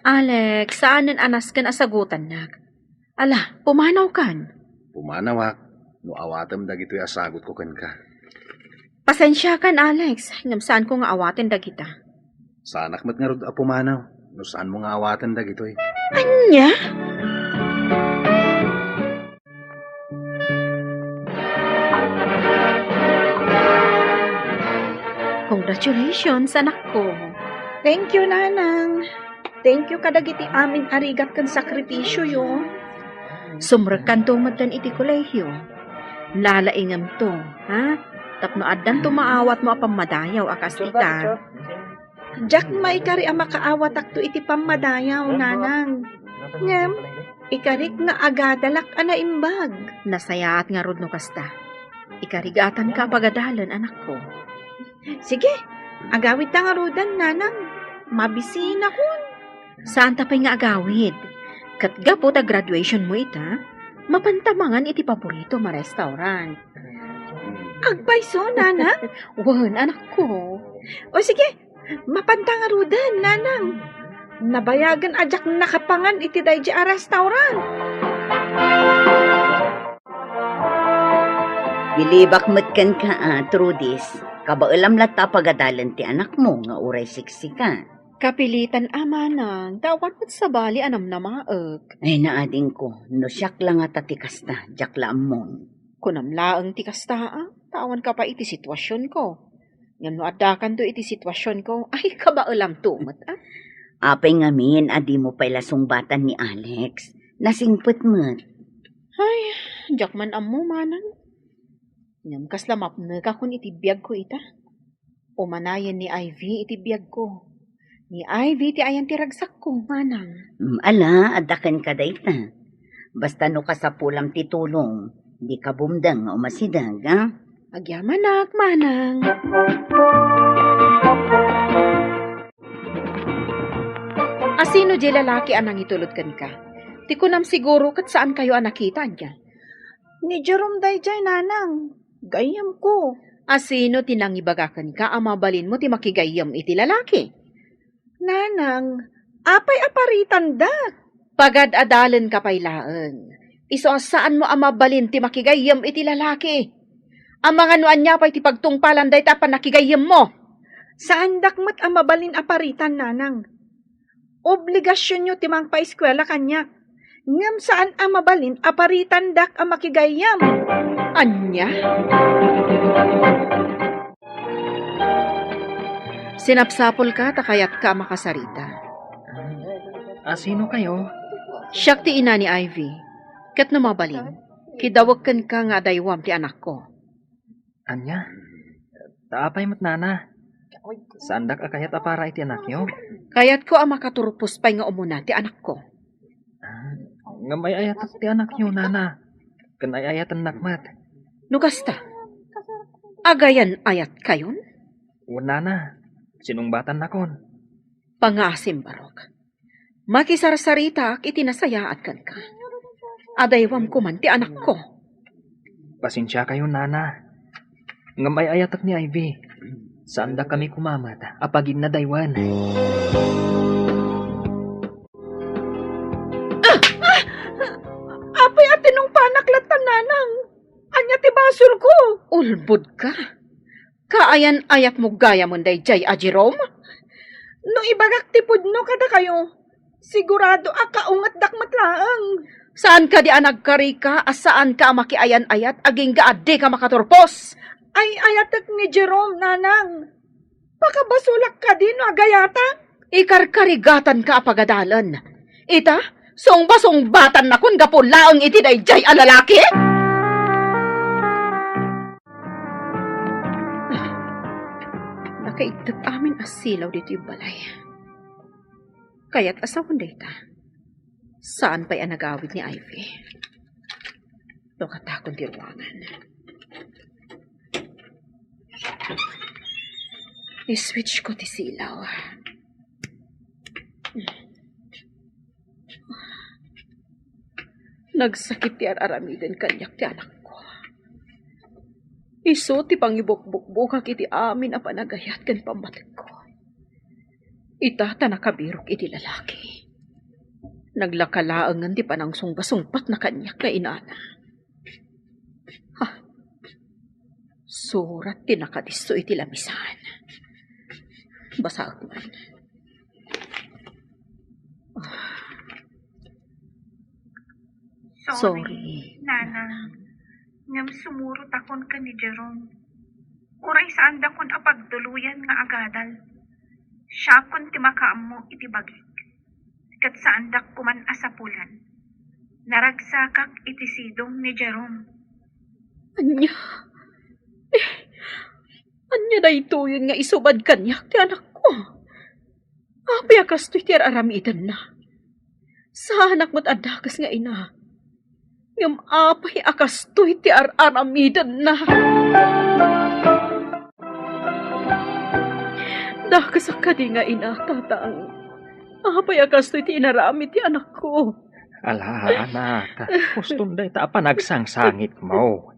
Alex, saanen a nasken a sagutannak. Ala, pumanawkan. Pumanawak no awatem dagitoy a sagutko kenka. Pasensiakan, Alex, ngem saanko nga awaten dagita. Saanak met ngarud a pumanaw no saanmo nga awaten dagitoy. Ania? Congratulations, anakko. Thank you, Nanang. Thank you kadagiti amin a rigat ken sakripisioyo. Sumrekkanto metten iti kolehio. Lalaingemto, ha? Tapno addanto maawatmo a pammadayaw a kas ita. Diak maikari a makaawatakto iti pammadayaw, Nanang. Ngem, ikarik nga agadalak a naimbag. Nasayaat ngarud no kasta. Ikarigatanka a pagadalen, anakko. Sige, agawidta ngaruden, Nanang. Mabisinakon. Saanta pay nga agawid. Ket gapu ta graduationmo ita, mapanta mangan iti paboritom a restaurant. Agpayso, Nanang? Wen, anakko. O sige, mapanta ngaruden, Nanang. Nabayagen a diak nakapangan iti daydi a restaurant. Bilibak met kenka, a, Trudis. Kabaelam latta a pagadalen ti anakmo nga uray siksika. Kapilitan a manang, ta awan met sabali a namnamaek. Ay, naadingko, no siak la ngata ti kasta, diak la ammon. Kunam laeng ti kasta, a, ta awan ka pay iti situasionko. Ngem no addakanto iti situasionko, ay, kabaelamto met, a. Apay ngamin a dimo pay la sungbatan ni Alex? Nasingpet met. Ay, diak man ammo, manang. Ngem kasla mapnekakon iti biagko ita. Umanayen ni Ivy iti biagko. Ni Ivy ti ayan ti ragsakko, manang. Mm, ala, adda kenka dayta. Basta no kasapulam ti tulong, dika bumdeng nga umasideg, a? Agyamanak, manang. Asino diay lalaki a nangitulod kenka? Ti kunam siguro ket saankayo a nakita, ania? Ni Jerome daydiay, nanang. Gayyemko. Asino ti nangibaga kenka a mabalinmo ti makigayyem iti lalaki? Nanang, apay a paritandak? Pagad-adalenka pay laeng. Isu a saanmo a mabalin ti makigayyem iti lalaki. Amangan no ania pay ti pagtungpalan dayta a pannakigayyemmo. Saandak met a mabalin a paritan, nanang. Obligasionyo ti mangpaeskuela kaniak. Ngem saan a mabalin a paritandak a makigayyem. Ania? Sinapsapulka ta kayatka a makasarita. Asinokayo? Siak ti ina ni Ivy. Ket no mabalin, kidawek kenka nga adaywam ti anakko. Ania? Ta apay met, nana? Saandak a kayat a para iti anakyo? Kayatko a makaturpos pay nga umuna ti anakko. Ah, ngem ay-ayatek ti anakyo, nana. Ken ay-ayatennak met. No kasta, agayan-ayatkayon? Wen, nana. Sinungbatannakon. Pangaasim, Barok. Makisarsaritaak iti nasayaat kenka. Adaywam koman ti anakko. Pasensiakayon, nana. Ngem ay-ayatek ni Ivy. Saandakami koma met a pagignadaywen. Apay a tinungpanak latta, nanang? Ania ti basolko? Ulbodka. Kaayan-ayatmo gayamen daydiay a Jerome? No ibagak ti pudno kadakayo, sigurado a kaungetdak met laeng. Saan kadi a nagkarika a saanka a makiayan-ayat agingga a dika makaturpos? Ay-ayatek ni Jerome, nanang. Pakabasolak kadi no agayatak? Ikarkarigatanka a pagadalen. Ita, sungba-sungbatannakon gapu laeng iti daydiay a lalaki? Nakaiddep amin a silaw ditoy balay. Kayat a sawen dayta. Saan pay a nagawid ni Ivy? Lukatakon ti ruangan. I-switch ko ti silaw. Nagsakit ti ar-aramiden kaniak ti anakko. Isu ti pangibukbukbokak iti amin a panagayat ken pammategko. Ita ta nakabirok iti lalaki. Naglaka laengen ti panangsungba-sungbatna kaniak nga inana. Ha? Surat ti nakadisso iti lamisaan. Basaek man. Ah. Sorry, Sorry, Nanang. Ngem sumurotakon ken ni Jerome. Uray saandakon a pagduloyan nga agadal. Siakon ti makaammo iti bagik. Ket saandak koman a sapulan. Naragsakak iti sidong ni Jerome. Ania? Eh, ania daytoyen nga isubad kaniak ti anakko? Apay a kastoy ti ar-aramidenna? Saanak met a dakes nga ina. Ngem apay a kastoy ti ar-aramidenna? Dakesak kadi nga ina, tatang? Apay a kastoy ti inaramid ti anakko? Ala, anak, huston dayta a panagsangsangetmo.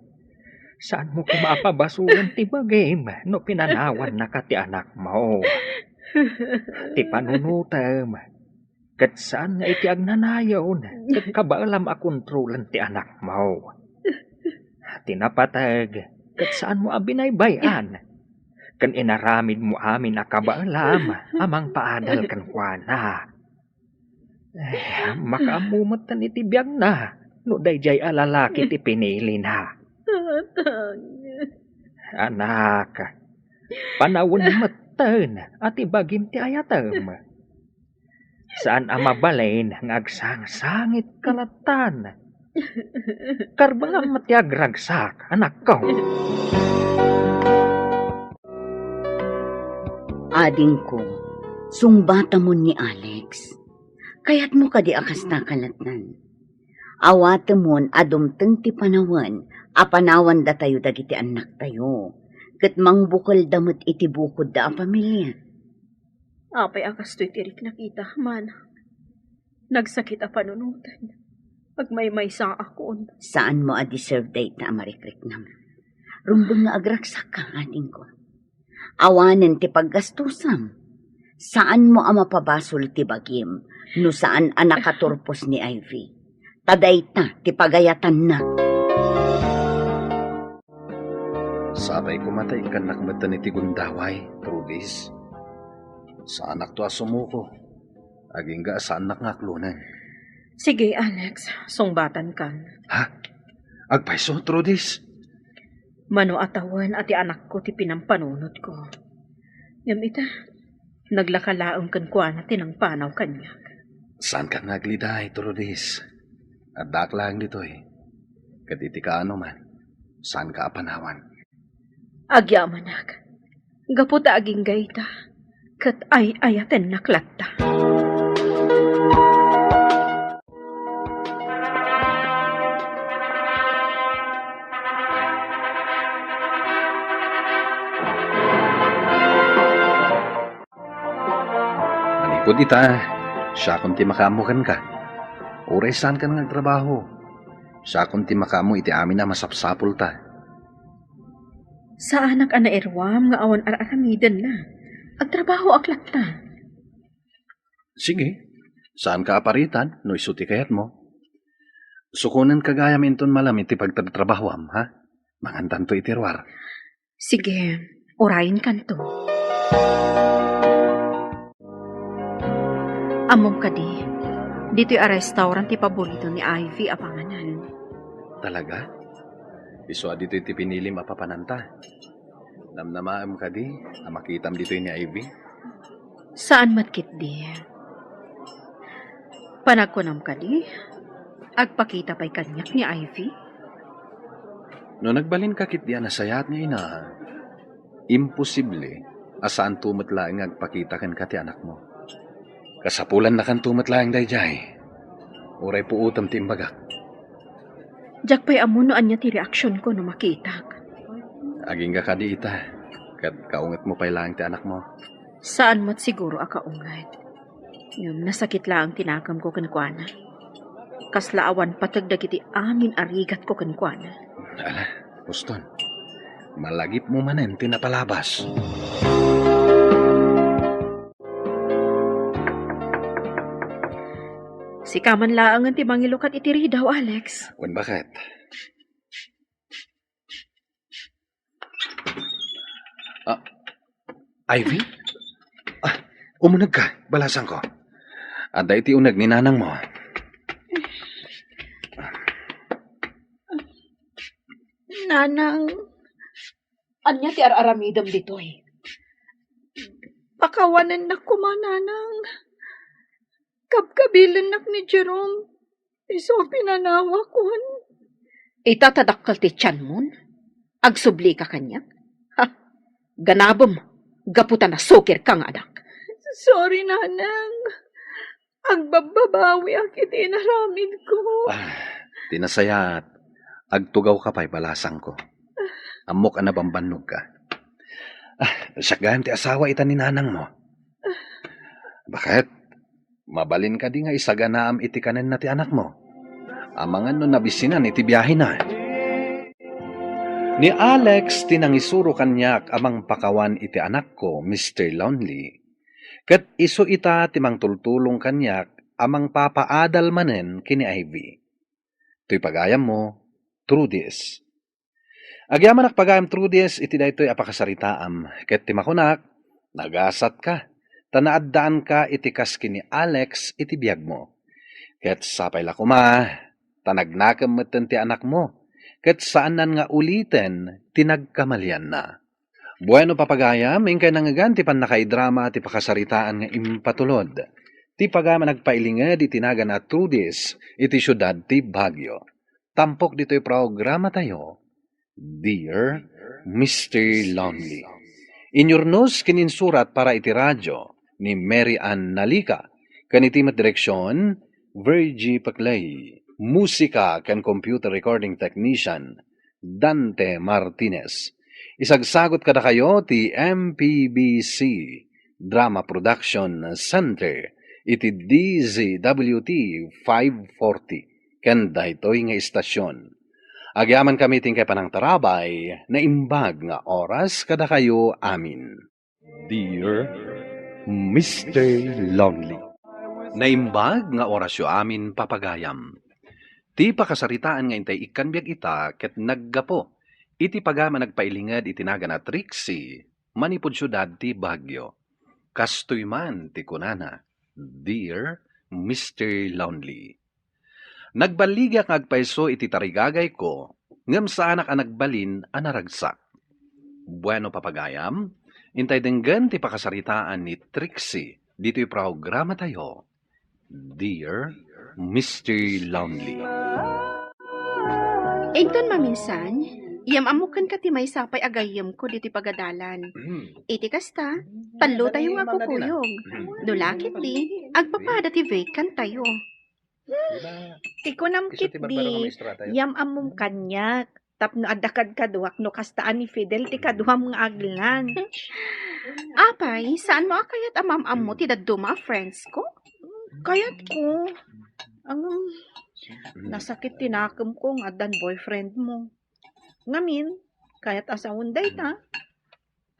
Saanmo koma a pabasolen ti bagim no pinanawannaka ti anakmo. Ti panunotem, ket saan nga iti agnanayon ket kabaelam a kontrolen ti anakmo. Ti napateg, ket saanmo a binaybay-an, ken inaramidmo amin a kabaelam a mangpaadal kenkuana. Eh, makaammo metten iti biagna no daydiay a lalaki ti pinilina. Atang. Anak, panawen metten a ti bagim ti ayatem. Saan a mabalin nga agsangsangitka lattan. Karbengam ti agragsak, anakko. Adingko, sungbatamon ni Alex. Kayatmo kadi a kasta ka lattan? Awatemon a dumteng ti panawen a panawan datayo dagiti annaktayo, ket mangbukelda met iti bukodda a pamilia. Apay a kastoy ti riknak ita, mana? Nagsakit a panunoten. Agmaymaysaakon. Saanmo a deserve dayta a marikriknam. Rumbeng nga agragsakka, adingko. Awanen ti paggastusam. Saanmo a mapabasol ti bagim no saan a nakaturpos ni Ivy. Ta dayta ti pagayatanna. Sapay koma ta ikkannak metten iti gundaway, Trudis. Saanakto a sumuko. Agingga a saannak nga aklonen. Sige, Alex, sungbatankan. Ha? Agpayso, Trudis? Mano a tawen a ti anakko ti pinampanunotko. Ngem ita, naglaka laeng kenkuana ti nangpanaw kaniak. Saankan nga agliday, Trudis. Addaak laeng ditoy. Ket iti kaano man, saanka a panawan. Agyamanak. Gapu ta agingga ita, ket ay-ayatennak latta. Manipud ita, siakon ti makaammo kenka. Uray saankan nga agtrabaho, siakon ti makaammo iti amin a masapsapulta. Saanak a nairuam nga awan ar-aramidenna. Agtrabahoak latta. Sige, saanka a paritan no isu ti kayatmo. Sukonenka gayam inton malem iti pagtratrabahoam, ha? Mangantanto iti ruar. Sige, urayenkanto. Ammom kadi, ditoy a restaurant ti paborito ni Ivy a panganan. Talaga? Isu a ditoy ti pinilim a papananta. Namnamaem kadi a makitam ditoy ni Ivy? Saan met ketdi. Panagkunam kadi, agpakita pay kaniak ni Ivy? No nagbalinka ketdi a nasayaat nga ina, imposible a saanto met laeng nga agpakita kenka ti anakmo. Kasapulannakanto met laeng daydiay. Uray puotem ti imbagak. Diak pay ammo no ania ti reaksionko no makitak. Agingga kadi ita, ket kaungetmo pay laeng ti anakmo. Saan met siguro a kaunget. Ngem nasakit laeng ti nakemko kenkuana. Kasla awan pateg dagiti amin a rigatko kenkuana. Ala, Boston, malagipmo manen ti napalabas. Sika man laengen ti mangilukat iti ridaw, Alex. Wen, baket? Ah, Ivy? Ah, umunegka, balasangko. Adda iti uneg ni nanangmo. Nanang, ania ti ar-aramidem ditoy? Pakawanennak koma, nanang. Kabkabilennak ni Jerome. Isu a pinanawakon. Ita ta dakkel ti tianmon? Agsublika kaniak? Ha? Ganabem, gapu ta nasukirka nga anak. Sorry, nanang. Agbabbabawiak iti inaramidko. Ah, ti nasayaat, agtugawka pay, balasangko. Ammok a nabambannogka. Ah, siak gayam ti asawa ita ni nanangmo. Baket? Mabalin kadi nga isaganaam iti kanenna ti anakmo? Amangan no nabisinan iti biahena. Ni Alex ti nangisuro kaniak a mangpakawan iti anakko, Mister Lonely. Ket isu ita ti mangtultulong kaniak a mangpapaadal manen ken ni Ivy. Toy pagayammo, Trudis. Agyamanak pagayam, Trudis, iti daytoy a pakasaritaam, ket ti makunak, nagasatka, ta naaddaanka iti kas ken ni Alex iti biagmo. Ket sapay la koma, ta nagnakem metten ti anakmo, ket saannan nga uliten ti nagkamalianna. Bueno, papagayam, inkay nangngegan ti pannakaidrama ti pakasaritaan nga impatulod ti pagayam a nagpailinged iti nagan a Trudis iti siudad ti Baguio. Tampok ditoy programatayo, Dear Mister Lonely. Inyurnos ken insurat para iti radyo ni Mary Ann Nalica, ken iti met direksion, Virgie Paclay. Musika ken computer recording technician, Dante Martinez. Isagsagut kadakayo ti M P B C Drama Production Center iti D Z W T five forty ken daytoy nga istasion. Agyamankami ti inkay panangtarabay, naimbag nga oras kadakayo amin. Dear Mister Lonely. Naimbag nga orasyo amin, papagayam. Ti pakasaritaan nga intay ikkan biag ita ket naggapu iti pagayam a nagpailinged iti nagan a Trixie manipud siudad ti Baguio. Kastoy man ti kunana, Dear Mister Lonely. Nagballigak nga agpayso iti tarigagayko, ngem saanak a nagbalin a naragsak. Bueno, papagayam, intay denggen ti pakasaritaan ni Trixie ditoy programatayo, Dear Mister Lonely. Inton maminsan, yam-ammok kenka ti maysa pay a gayyemko ditoy pagadalan. Iti kasta, tallotayo nga agkukuyog. No la ketdi, agpapada ti vacantayo. Ti kunam ketdi, yam-ammom kaniak. Tapno adda kadkaduak no kasta a ni Fidel ti kaduam nga aglan. Apay, saanmo a kayat a maam-ammo ti dadduma a friends ko? Kayatko. Ang nasakit ti nakemko nga addan boyfriend mo. Ngamin, kayat a sawen dayta,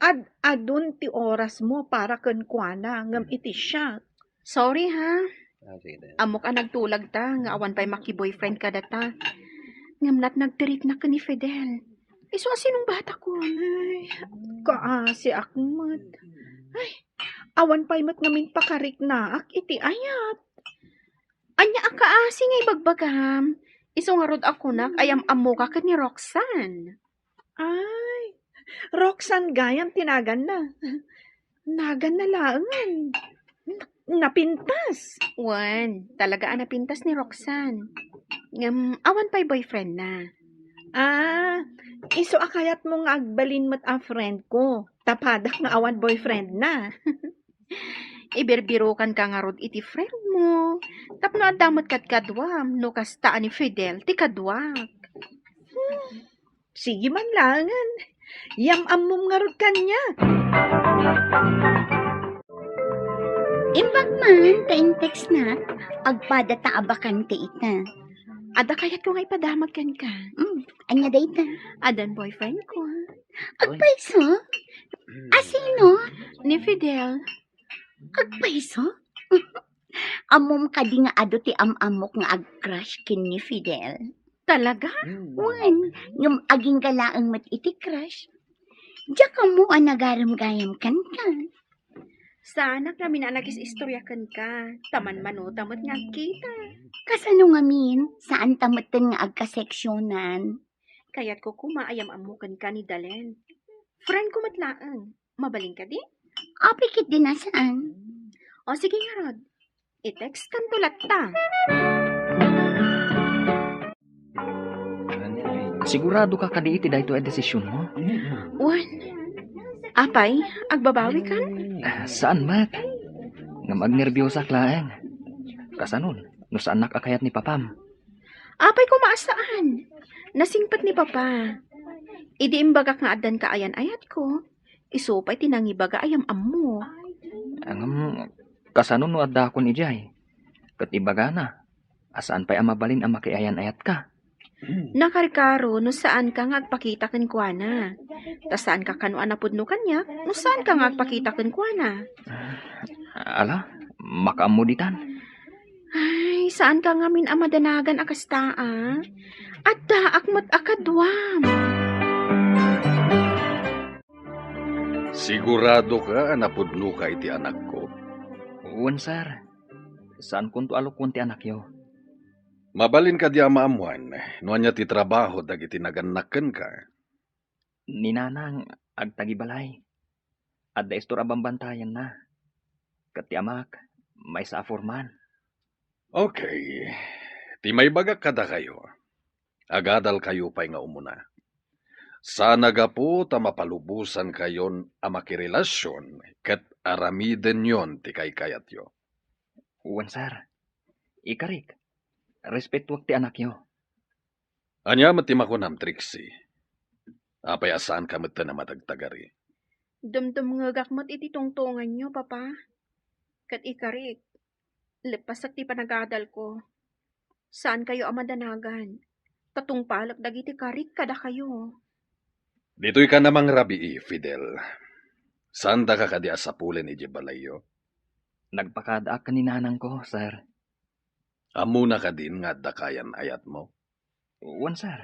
ad-adun ti orasmo para kenkuana, ngem iti siak. Sorry, ha? Ah, sige, sige. Ammok a nagtulag ta nga awan pay makiboyfriend kadata. Ngem nagtirikna ken ni Fidel. Isu a sinungbatakon. Ay, kaasiak met. Ay, awan pay met ngamin pakariknaak iti ayat. Ania a kaasi nga ibagbagam? Isu ngarud a kunak a yam-ammoka ken ni Roxanne. Ay, Roxanne gayam ti naganna. Naganna laengen. Na-, napintas. Wen, talaga a napintas ni Roxanne. Ngem, awan pay boyfriendna. Ah, isu a kayatmo nga agbalin met a friend ko. Tapadak nga awan boyfriendna. Ibirbirukanka ngarud iti friend mo. Tapno adda met kadkaduam, no kasta a ni Fidel ti kaduak. Sige man laengen. Yam-ammom ngarud kaniak. Imbag man ta in-textnak, agpada ta a bakante ita. Adda kayatko nga ipadamag kenka. Mm, ania dayta? Addan boyfriend ko. Agpayso? Asino? Ni Fidel. Agpayso? Ammom kadi nga adu ti am-ammok nga ag-crush ken ni Fidel? Talaga? Wen, ngem agingga laeng met iti crush. Diak ammo a nagarem gayam kenka. Saanak ngamin a nakis-istorya kenka, ta manmanuta met nga agkita. Kasano ngamin, saanta metten nga agkaseksionan. Kayatko koma a yam-ammo kenka ni Dalen. Friend ko met laeng. Mabalin kadi? Apay ketdi a saan. O sige ngarud. I-textkanto latta. Sigurado ka kadi iti daytoy a desisionmo? Wen. Apay, agbabawikan? Ah, saan met? Ngem agnerbiosak laeng. Kasanon, no saannak a kayat ni papam? Apay koma a saan? Nasingpet ni papa. Idi imbagak nga addanka ayan-ayatko, isu pay ti nangibaga a yam-ammo. Ngem, kasano no addakon idiay? Ket ibagana a saan pay a mabalin a makiayan-ayatka. Nakarkaro no saanka nga agpakita kenkuana. Ta saanka kano a napudno kaniak no saanka nga agpakita kenkuana. Ala, makaammo ditan. Ay, saanka ngamin a madanagan a kasta, a? Addaak met a kaduam. Siguradoka a napudnoka iti anakko? Wen, sir. Saankonto a lukon ti anakyo. Mabalin kadi a maammuan no ania ti trabaho dagiti nagannak kenka? Ni Nanang, agtagibalay. Adda istor a bambantayanna. Ket ti amak, maysa a foreman. Okay. Ti maibagak kadakayo, agadalkayo pay nga umuna. Saan a gapu ta mapalubosankayon a makirelasion ket aramidenyon ti kaykayatyo. Wen, sir. Ikarik, respetoak ti anakyo. Ania met ti makunam, Trixie? Apay a saanka metten a matagtagari? Dumdumngegak met iti tungtonganyo, Papa. Ket ikarik, leppasak ti panagadalko. Saankayo a madanagan, ta tungpalek dagiti karik kadakayo. Ditoy ka na mangrabii, Fidel. Saandaka kadi a sapulen idiay balayyo? Nagpakadaak ken ni nanangko, sir. Ammona kadin nga adda kayan ayatmo? Wen, sir.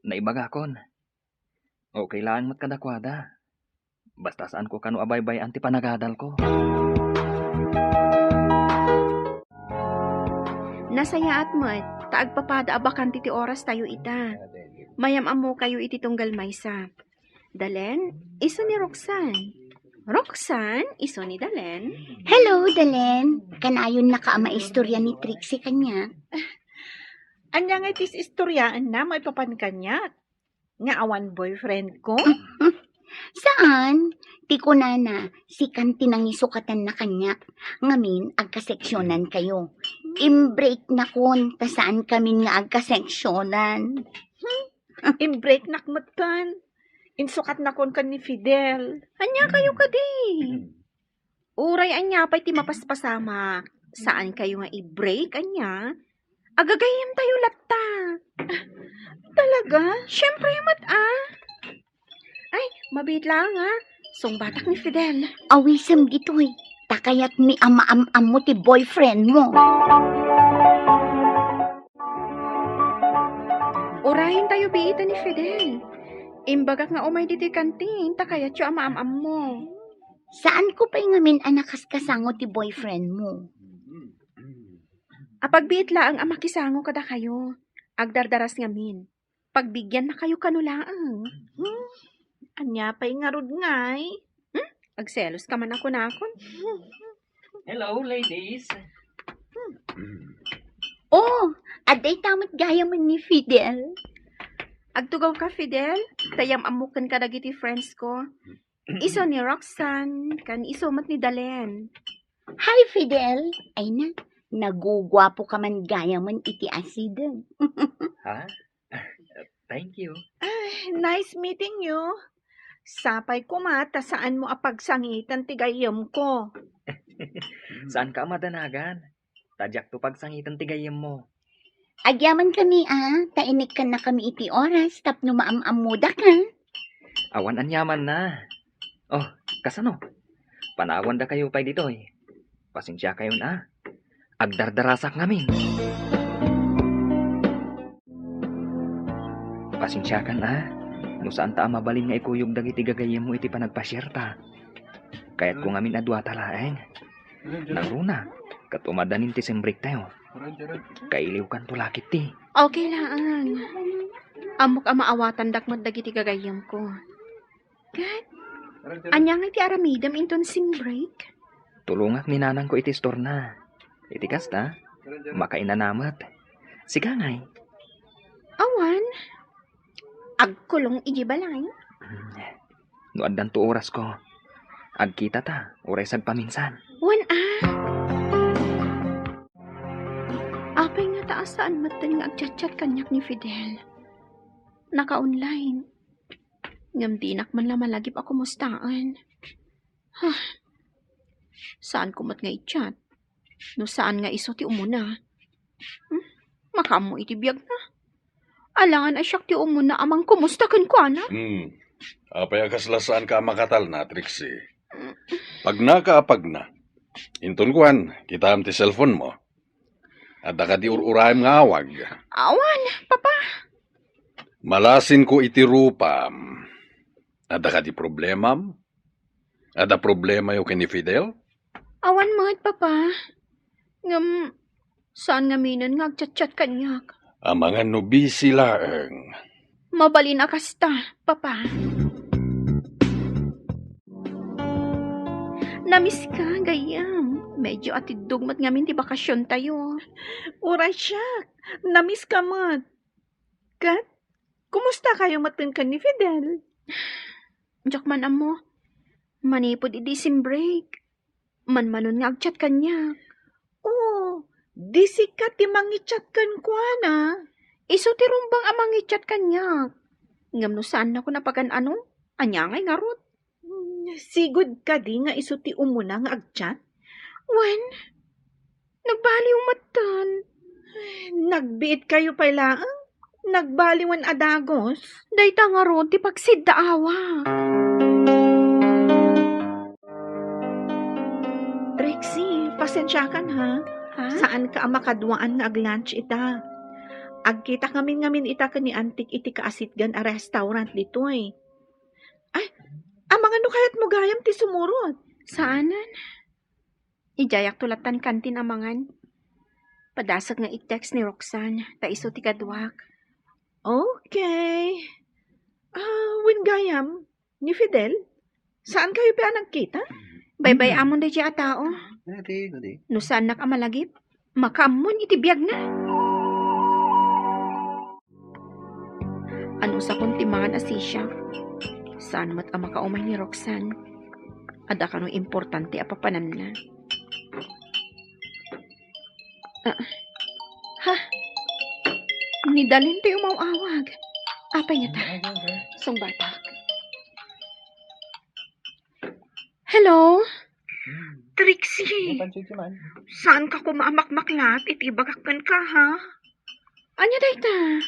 Naibagakon. Okay laeng met kadakuada. Basta saanko kano a baybay-an ti panagadalko. Nasayaat met ta agpapada a bakante ti orastayo ita. Mayam-ammokayo iti tunggal maysa. Dalen, isu ni Roxanne. Roxanne, isu ni Dalen. Hello, Dalen. Kanayonnaka a maistorya ni Trixie kaniak? Ania ngay ti istoryaenna maipapan kaniak? Nga awan boyfriend ko? Saan? Ti kunana, sikan ti nangisukatanna kaniak. Ngamin, agkaseksionan kayo. Imbreaknakon, ta saan kamin nga agkaseksionan. Imbreaknak metten. Insukatnakon ken ni Fidel. Ania kayo kadi? Uray ania pay ti mapaspasamak, saankayo nga i-break, ania? Agagayyemtayo latta. Talaga? Siyempre met, ah. Ay, mabiit laeng, ah. Sungbatak ni Fidel. Awisem ditoy. Ta kayatmi a maam-ammo ti boyfriend mo. Urayentayo biiten ni Fidel. Imbagak nga umay ditoy kantin, ta kayatyo a maam-ammo. Saanko pay ngamin a nakaskasango ti boyfriend mo. Apagbiit laeng a makisango kadakayo. Agdardaras ngamin. Pagbigyannakayo kano laeng. Hmm? Ania pay ngarud ngay? Hmm? Agselos ka man a kunakon? Hello, ladies. Oh, adda ita met gayamen ni Fidel. Agtugaw ka, Fidel? Ta yam-ammok kenka dagiti friends ko. Isu ni Roxanne, ken isu met ni Dalen. Hi, Fidel. Ay na, naguguapo ka man gayamen iti asideg. Ha? Thank you. Ay, nice meeting you. Sapay koma ta saanmo a pagsangiten ti gayyemko. Saanka a madanagan. Ta diakto pagsangiten ti gayyemmo. Agyamankami a, ta inikkannakami iti oras tapno maam-ammodaka. Awan aniamanna. Oh, kasano? Panawandakayo pay ditoy. Pasensiakayon a. Agdardarasak ngamin. Pasensiakan a, no saanta a mabalin nga ikuyog dagiti gagayyemmo iti panagpasiarta. Kayatko ngamin a duata laeng. Nangruna, ket umadanin ti simbrektayo. Kailiwkanto la ketdi. Okay laeng. Ammok a maawatandak met dagiti gagayyemko. Ket, ania ngay ti aramidem inton simbreak? Tulongak ni nanangko iti istorna. Iti kasta, makainana met. Sika ngay? Awan. Agkulong iti balay. Hmm. No addanto orasko, agkitata, uray sagpaminsan. Wen a. Apay ngata a saan metten nga agchatchat kaniak ni Fidel? Naka-online. Ngem dinak man la malagip a kumustaen. Huh. Saanko met nga i-chat. No saan nga isu ti umuna. Hmm? Makaammo iti biagna. Alangan a siak ti umuna a mangkumusta kenkuana. Hmm. Apay a kasla saanka a makatalna, Trixie? Pagnaka a pagna. Inton kuan, kitaem ti cellphone mo. Adda kadi ur-uraem nga awag? Awan, Papa. Malasinko iti rupam. Adda kadi problemam? Adda problemayo ken ni Fidel? Awan met, Papa. Ngem, Saan ngaminen nga agchatchat kaniak. Amangan no busy laeng. Mabalin a kasta, Papa. Namiss ka, gayyem. Medyo atiddog met ngamin ti bakasiontayo. Uray siak, namiss ka met. Ket, kumusta kayo met ken ni Fidel? Diak man ammo. Manipud idi sim break, manmanon nga agchat kaniak. Oh, di sika ti mangichat kenkuana? Isu ti rumbeng a mangichat kaniak. Ngem no saannakon a pagan-ano, ania ngay ngarud? Hmm, sigud kadi nga isu ti umuna nga agchat? Wen, nagbaliw metten. Nagbiit kayo pay laeng? Nagbaliwen a dagus? Dayta ngarud ti pagsiddaawa. Trixie, pasensiakan ha. Ha? Saan ka a makaduaan nga ag-lunch ita? Agkita ngamin-ngamin ita ken ni Antik iti kaasitgan a restaurant ditoy. Ay, amangan no kayatmo gayam ti sumurot. Saanen? Idiayakto lattan kantin amangan. Padasek nga i-text ni Roxanne, ta isu ti kaduak. Okay. Ah, wen gayam, ni Fidel? Saan kayo pay a nagkita? Baybay-amon daydiay a tao. Adi, adi. No saannak a malagip, makaammon iti biagna. Anusakon ti mangan a sisiak. Saan met a makaumay ni Roxanne. Adda kano importante a papananna. Ah. Ha? Ni Dalen ti umaw-awag. Apay ngata? Sungbatak. Hello? Trixie, saan ka koma a makmaklat iti ibagak kenka, ha? Ania dayta?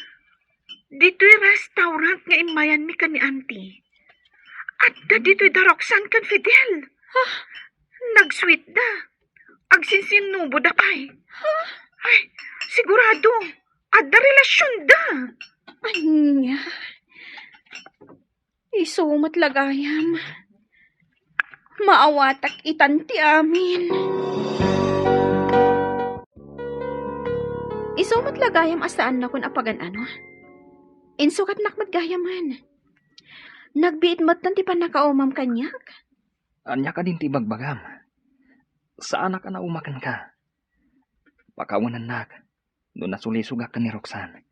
Ditoy restaurant nga immayanmi ken ni Auntie. Adda ditoy da Roxanne ken Fidel. Ha? Nag-sweet da. Agsinsinnubo da pay. Ha? Ay, sigurado. Adda relasyon da. Ania? Isu met la gayam. Maawatak itan ti amin. Isu met la gayam a saannakon a pagan-ano. Insukatnak met gayamen. Nagbiit metten ti pannakaumam kaniak. Ania kadin ti ibagbagam? Saanak a nauma kenka. Pakawenennak no nasulisogak ken ni Roxanne.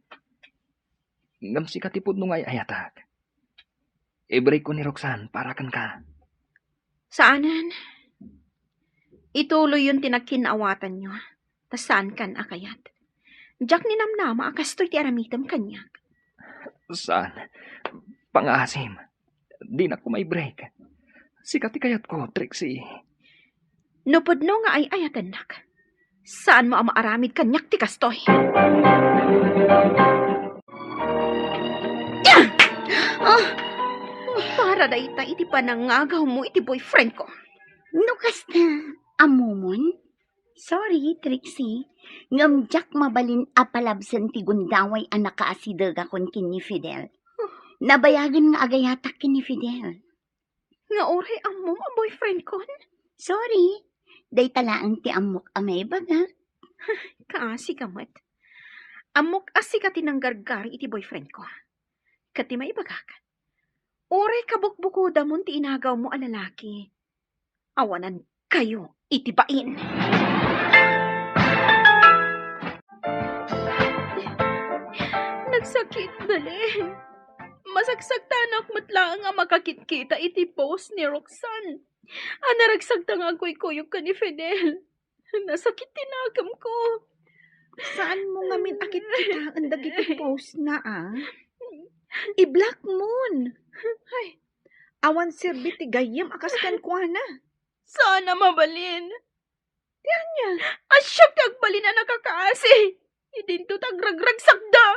Ngem sika ti pudno nga ay-ayatak. Ibreak ko ni Roxanne para kenka. Saanen. Ituloyyon ti nagkinaawatanyo, ta saankan a kayat. Diak ninamnama a kastoy ti aramidem kaniak. Saan? Pangaasim. Dinak koma i-break. Sika ti kayatko, Trixie. No pudno nga ay-ayatennak, saanmo a maaramid kaniak ti kastoy. Ah! Para dayta iti panangagawmo iti boyfriend ko. No kasta, ammomon? Sorry, Trixie. Ngem diak mabalin a palabsen ti gundaway a nakaasidegakon ken ni Fidel. Nabayagen nga agayatak ken ni Fidel. Nga uray ammom a boyfriend kon? Sorry. Dayta laeng ti ammok a maibaga. Kaasi ka met. Ammok a sika ti nanggargari iti boyfriend ko. Ket ti maibagak, uray kabukbukodamon ti inagawmo a lalaki, awanan kayo iti bain. Nagsakit, Dalen. Masaksaktanak met laeng a makakitkita iti post ni Roxanne a naragsakta nga agkuykuyog ken ni Fidel. Nasakit ti nakemko. Saanmo ngamin a kitkitaen dagiti post na, a? I-block mon. Ay, awan serbi ti gayyem a kas kenkuana. Saan a mabalin? Ti ania? A siak ti agbalin a nakakaasi. Idinto ti agragragsakda.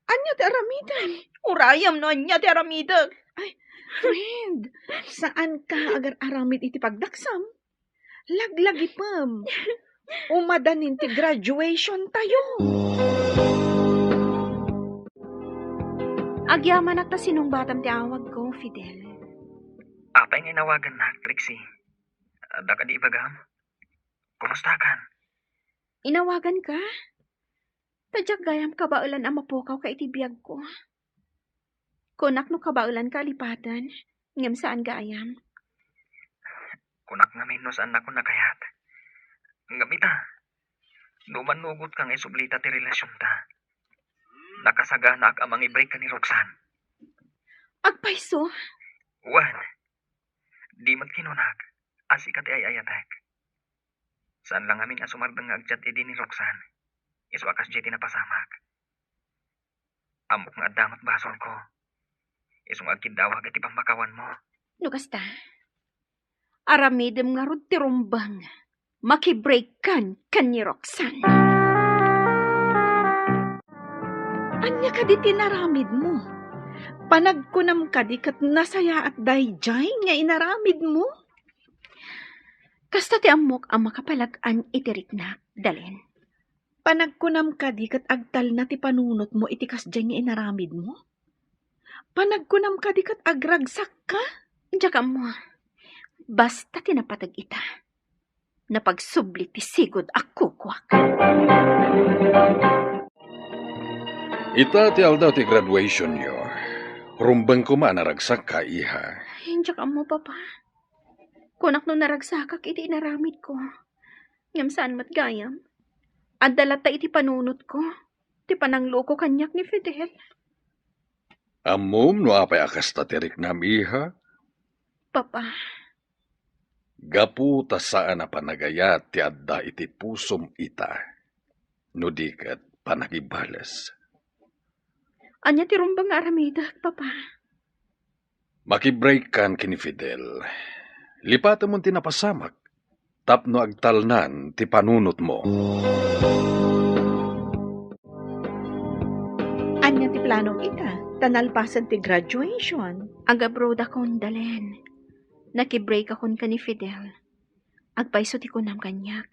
Ania ti aramidek? Urayem no ania ti aramidek. Ay, friend, saanka nga agar-aramid iti pagdaksam. Laglagipem. Umadanin ti graduation tayo. Agyamanak ta sinungbatam ti awagko, Fidel. Apay nga inawagannak, Trixie? Adda kadi ibagam? Kumustakan? Inawaganka? Ta diak gayam kabaelan a mapukaw ka iti biagko. Kunak no kabaelanka a lipaten, ngem saan gayam. Kunak ngamin no saannakon a kayat. Ngem ita, no mannugotka nga isublita ti relasionta, nakasaganaak a mangi-break ken ni Roxanne. Agpayso? Wen, di met kinunak a sika ti ay-ayatek. Saan la ngamin a sumardeng nga agchat idi ni Roxanne, isu a kasdiay ti napasamak. Ammok nga adda met basolko, isu nga agkiddawak iti pammakawanmo. No kasta, aramidem ngarud ti rumbeng. Makibreak kan ken ni Roxanne. Ania kadi ti inaramidmo? Panagkunam kadi ket nasayaat daydiay nga inaramidmo? Kasta ti ammok a makapalag-an iti riknak, Dalen. Panagkunam kadi ket agtalna ti panunotmo iti kasdiay nga inaramidmo? Panagkunam kadi ket agragsakka? Diak ammo. Basta ti napateg ita, napagsubli ti sigud a kukuak. Ita ti aldaw ti graduationyo. Rumbeng koma a naragsakka, iha. Diak ammo, Papa. Kunak no naragsakak iti inaramidko. Ngem saan met gayam. Adda latta iti panunotko ti panangloko kaniak ni Fidel. Ammom no apay a kasta ti riknam, iha? Papa. Gapu ta saan a panagayat ti adda iti pusom ita, no di ket panagibales. Ania ti rumbeng nga aramidek, Papa? Makibreak kan ken ni Fidel. Lipatemon ti napasamak tapno agtalnan ti panunotmo. Ania ti planom ita? Ta nalpasen ti graduation. Ag-abroad akon, Dalen. Nakibreak akon ken ni Fidel. Agpayso ti kunam kaniak.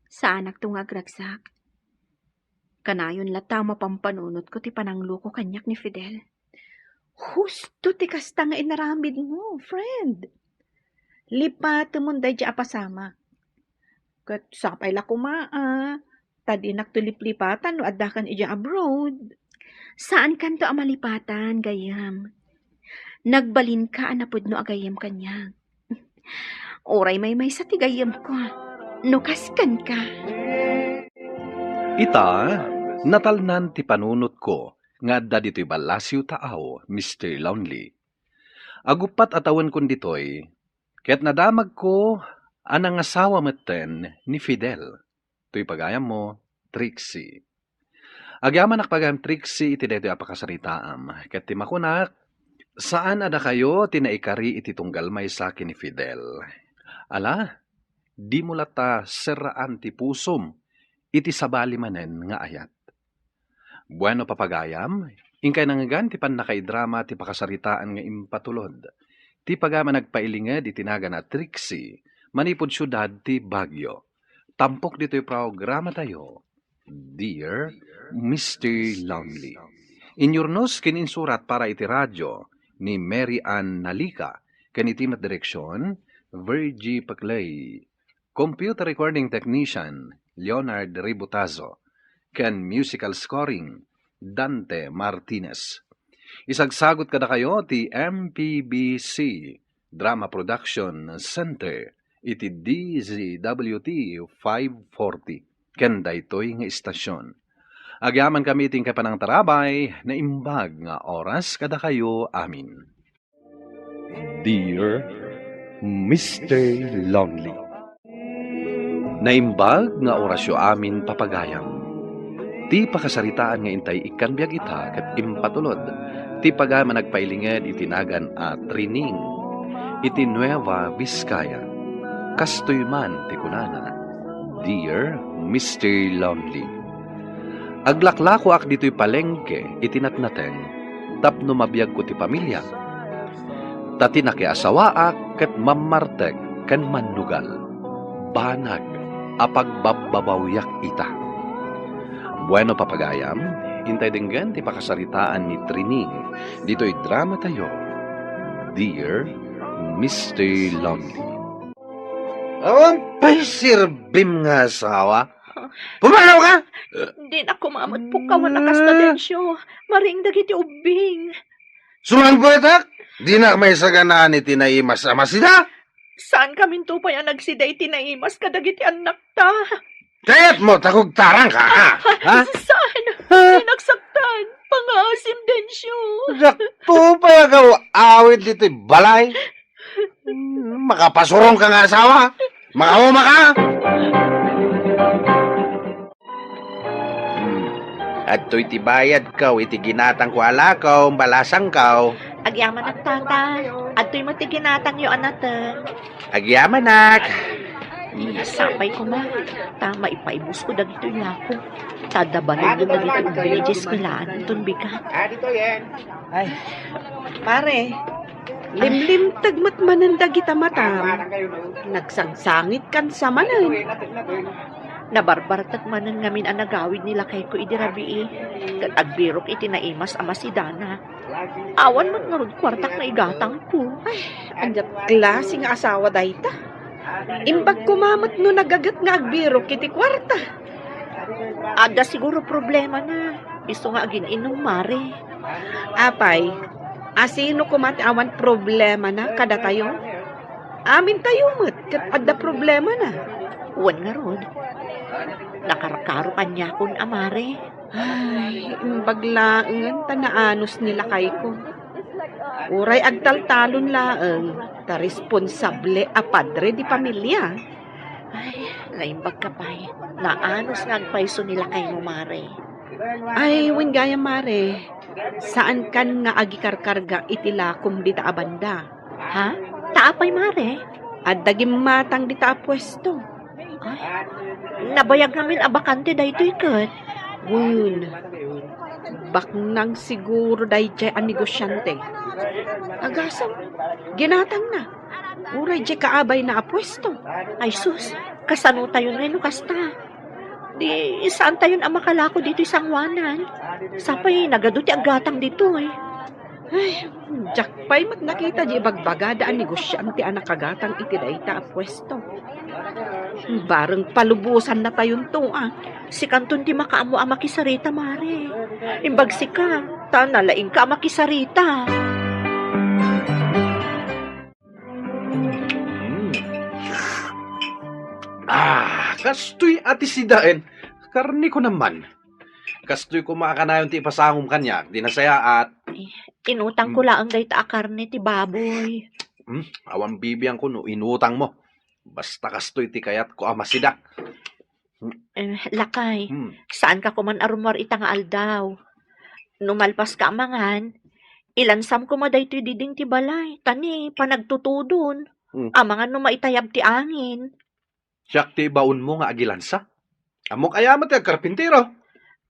Saanakto nga agragsak. Kanayon latta a mapampanunotko ti panangloko kaniak ni Fidel. Husto ti kasta nga inaramidmo, friend. Lipatemon daydiay a pasamak. Ket sapay la koma a ta dinakto liplipatan no addakan idiay abroad. Saankanto a malipatan, gayyem. Nagbalinka a napudno a gayyem kaniak. Uray maymaysa ti gayyemko no kas kenka. Ita, natalnan ti panunotko nga adda ditoy ballasiw taaw, Mister Lonely. Aguppat a tawenkon ditoy, ket nadamagko a nangasawa metten ni Fidel. Toy pagayammo, Trixie. Agyamanak pagayam, Trixie, iti daytoy a pakasaritaam, ket ti makunak, saan a dakayo ti naikari iti tunggal maysa ken ni Fidel. Ala, dimo latta serraan ti pusom iti sabali manen nga ayat. Bueno, papagayam, inkay nangngegan ti pannakaidrama ti pakasaritaan nga impatulod. Ti pagayam a nagpailinged iti nagan a Trixie, manipud siudad ti Baguio. Tampok ditoy programatayo, Dear Mister Lonely. Inyurnos ken insurat para iti radio ni Mary Ann Nalica, ken iti met direksion, Virgie Paclay. Computer recording technician, Leonard Ributazo, ken musical scoring, Dante Martinez. Isagsagot kadakayo ti M P B C Drama Production Center iti D Z W T five forty ken daytoy nga istasion. Agyamankami iti inkay panangtarabay, naimbag nga oras kadakayo amin. Dear Mister Lonely. Naimbag nga orasyo amin, papagayam. Ti pakasaritaan nga intay ikkan biag ita ket impatulod ti pagayam a nagpailinged iti nagan a Trining iti Nueva Vizcaya. Kastoy man ti kunana, Dear Mister Lonely. Aglaklakoak ditoy palengke iti natnateng tapno mabiagko ti pamiliak. Ta ti nakiasawaak ket mammartek ken mannugal, banag a pagbabbabawiak ita. Bueno, papagayam, intay denggen ti pakasaritaan ni Trining ditoy dramatayo, Dear Mister Lonely. Awan pay serbim nga asawa? Pumanaw ka? Dinak koma met pukkawan a kasta, Dencio. Maring dagiti ubbing. Sumangpetak? Dinak maisaganaan iti naimas a masida. Saankaminto pay a nagsida iti naimas kadagiti annakta. Kayatmo ta kugtarangka, a? Ha? Saan? Dinak saktan. Pangaasim, Dencio. Dakto pay a gaw-awid ditoy balay. Hmm, makapasurongka nga asawa. Makaumaka. Hmm. Adtoy ti bayadko iti ginatangko a lako, balasangko. Agyamanak, tata. Adtoy met ti ginatangyo a nateng. Agyamanak. Hmm. Sapay koma, ta maipaibusko dagitoy lako. Ta adda baliggen dagiti ubbing idiay eskuelaan inton bigat. Ay, pare, limlimteg met manen dagita matam. Nagsangsangitkan sa manen. Nabarbartek manen ngamin a nagawid ni lakayko idi rabii, ket agbirok iti naimas a masidana. Awan met ngarud kuartak nga igatangko. Ay, ania klase nga asawa dayta? Imbag koma met no nagaget nga agbirok iti kuarta. Adda siguro problemana. Isu nga agin-inum, mare. Apay, asino koma ti awan problemana kadatayo? Amintayo met ket adda problemana. Wen ngarud, nakarkaro kaniakon a mare. Ay, imbag laengen ta naanus ni lakayko. Uray agtaltalon laeng ta responsable a padre di pamilia. Ay, naimbag ka pay. Naanus nga agpayso ni lakaymo, mare. Ay, wen gayam, mare. Saankan nga agikarkarga iti lakom dita a banda. Ha? Ta apay, mare? Adda gimmatang dita a puesto. Ay, nabayag ngamin a bakante daytoy ket. Wen, baknang siguro daydiay a negosiante. Agasem, ginatangna. Uray diay kaabayna a puesto. Ay sus, kasano tayon ngay no kasta? Di, saantayon a makalako ditoy sangoanan. Sapay nagadu ti aggatang ditoy. Ay, diak pay met nakita di ibagbagada a negosiante a nakagatang iti dayta a puesto. Bareng palubosannatayon to, a. Sikanton ti makaammo a makisarita, mare. Imbag sika, ta nalaingka a makisarita. Mm. Ah, kastoy a ti sidaen. Karneko naman. Kastoy koma a kanayon ti ipasangom kaniak, di nasayaat. Eh, inutangko laeng dayta a karne ti baboy. Hmm, awan bibiangko no inutangmo. Basta kastoy ti kayatko a masida. Eh, lakay, hmm, saanka koman a rummuar ita nga aldaw. No malpaska a mangan, ilansam koma daytoy diding ti balay, ta ni panagtutudon. Hmm. Amangan no maitayab ti angin. Siak ti ibaonmo nga agilansa. Ammok aya met ti agkarpintero.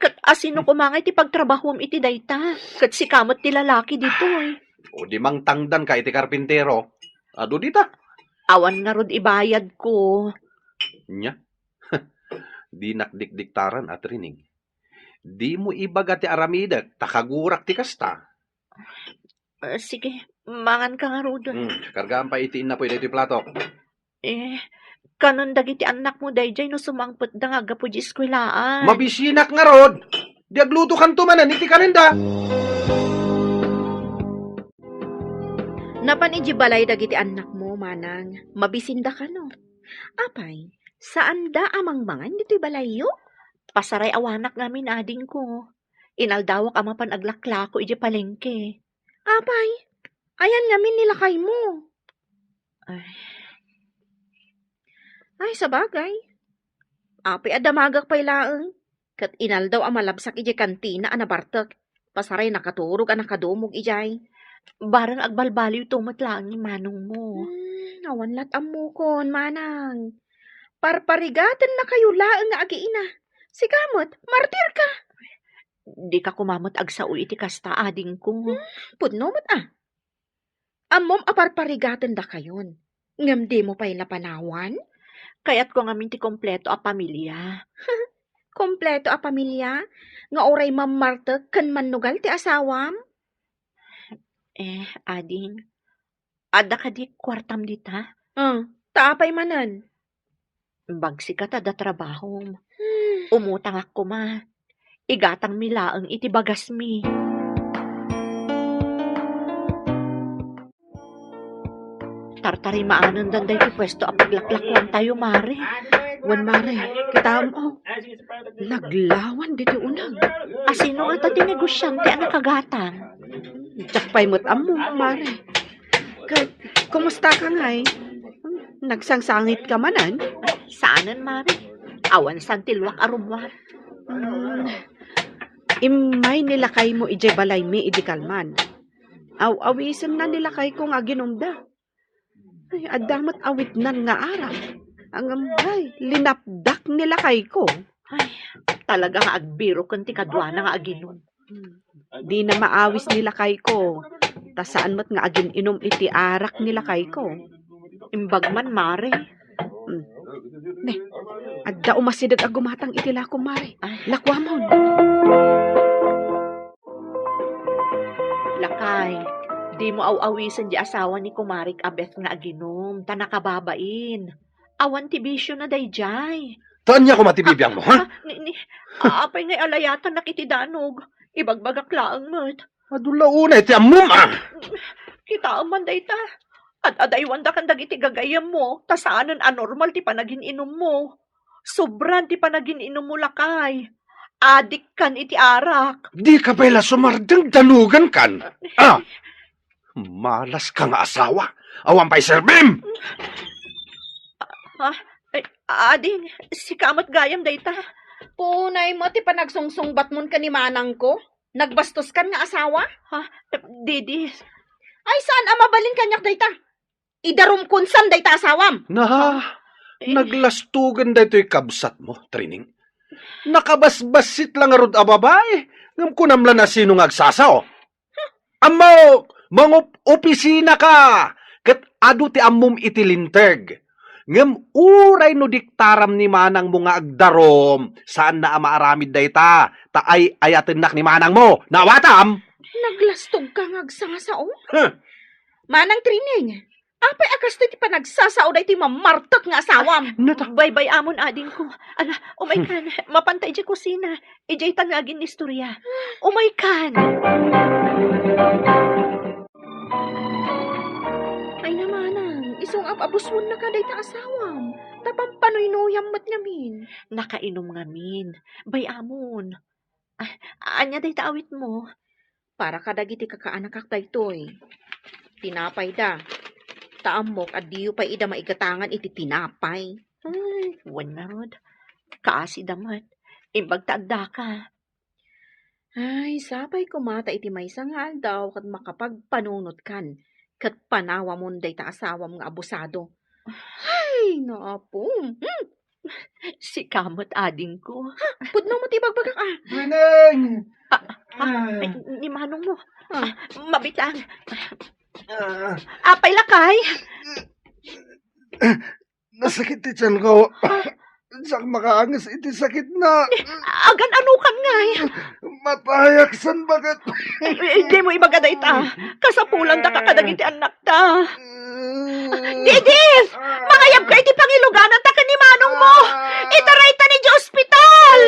Ket asino koma ngay ti pagtrabahom iti dayta? Ket sika met ti lalaki ditoy. O di mangtangdanka iti karpintero. Adu dita. Awan ngarud ibayadko. Nya? Dinak dikdiktaran, Atrining. Dimo ibaga ti aramidek, ta kagurak ti kasta. Ah, sige, manganka ngarud. Hmm, kargaan pay iti innapoy daytoy platok. Eh, kanon dagiti annakmo daydiay no sumangpetda nga aggapu di eskuelaan. Mabisinak ngarud! Di aglutokanto manen iti kanenda. Napan idiay balay dagiti annakmo, manang, mabisinda kano? Apay, saanda a mangmangan ditoy balayyo? Pasaray-awanak ngamin, adingko. Inaldawak a mapan aglaklako idiay palengke. Apay, ayan ngamin ni lakaymo? Ay. Ay, sabagay. Apay a damagak pay laeng. Ket inaldaw a malabsak idiay kantina a nabartek. Pasaray nakaturog a nakadumog idiay. Bareng agbalbaliwto met laeng ni manongmo. Hmm, awan lat ammokon, manang. Parparigatennakayo laeng nga agiina. Sika met, martirka. Dika koma met agsao iti kasta, adingko. Hmm, pudno met a. Ammom a parparigatendakayon, ngem dimo pay la panawan? Kayatko ngamin ti kompleto a pamilia. Kompleto a pamilia? Nga uray mammartek ken mannugal ti asawam? Eh, ading, adda kadi kuartam dita? Ah, ta apay manen? Bagsika ta adda trabahom. Hmm, Umutangak koma. Igatangmi laeng iti bagasmi. Tartarimaanendan daytoy puesto a paglaklakuantayo, Mare. Wen, Mare, kitaem, o. Naglawan ditoy uneg. A sino ngata ti negosiante a nakagatang? Diak pay met ammo, Mare. Ket, kumusta ka ngay? Nagsangsangitka manen? Saanen, Mare. Awan saan ti luak a rummuar. Hmm. Immay ni lakaymo idiay balaymi idi kalman. Aw-awisenna ni lakayko nga aginumda. Ay, adda met awitnan nga arak. Ngem, ay, linapdak ni lakayko. Ay, talaga nga agbiroken ti kaduana nga aginum. Dina maawis ni lakayko, ta saan met nga agin-inum iti arak ni lakayko. Imbag man, Mare. Hmm. Ne, adda umasideg a gumatang iti lakom, Mare. Ay. Lakuamon. Lakay, dimo aw-awisen di asawa ni kumarik a Beth nga aginum, ta nakababain. Awan ti bisiona daydiay. Ta ania koma ti bibiangmo, ha? Ah, ni, ni, apay ngay alayatannak iti danog? Ibagbagak laeng met. Adu la unay ti ammom, a! Kitaem man dayta. Ad-adaywandakan dagiti gagayyemmo, ta saanen a normal ti panagin-inummo. Sobran ti panagin-inummo, lakay. Adikkan iti arak. Dika pay la sumardeng, danugankan. A! Malaska nga asawa. Awan pay serbim! A, ay, ading, sika met gayam dayta. Puonay met ti panagsungsungbatmon ken ni manangko. Nagbastoskan nga asawa? Ha? Didi. Ay, saan a mabalin kaniak dayta? Idarumkon san dayta asawam. Na, eh, naglastugan daytoy kabsatmo, Trining. Nakabasbassit la ngarud a babai, ngem kunam la no sino nga agsasao. Ammok, mangup-opisina ka, ket adu ti ammom iti linteg. Ngem uray no diktaram ni manangmo nga agdarum, saanna a maaramid dayta, ta ay-ayatennak ni manangmo. Naawatam? Naglastogka nga agsasao? Huh. Manang Trining, apay a kastoy ti panagsasao daytoy mamartek nga asawam? Nata. Baybay-amon, adingko. Ala, umaykan. Mapanta idiay kusina. Idiaytan nga agin-istoria. Umaykan! Ay, namanang, isung-ap a buswennaka dayta asawam. Ta pampanuynuyam met ngamin. Nakainum ngamin. Bay-amon. Ah, ania dayta awitmo? Para kadagiti kakaanakak daytoy. Tinapayda. Ta ammok a diyo pay ida maigatangan iti tinapay. Ay, wen ngarud. Kaasida met. Imbag ta addaka. Ay, sapay koma ta iti maysa nga aldaw ket makapagpanunotkan ket panawamon dayta asawam nga abusado. Ay, naapom. Hmm. Sika met, adingko. Ha? Pudno mo ti ibagbagak, a. Trining! Ah, ah, ay, ni manongmo. Ah. Ah, mabitang. Ah. Apay, lakay? Nasakit ti tianko. Ah. Diak makaanges iti sakitna. Agan-anokan ngay? Matayak san baket. Ay, ay, dimo ibaga dayta. Kasapulanda ka kadagiti annakta. Didis! Mangayabka iti pangilugananta ken ni manongmo! Itarayta idiay ospital!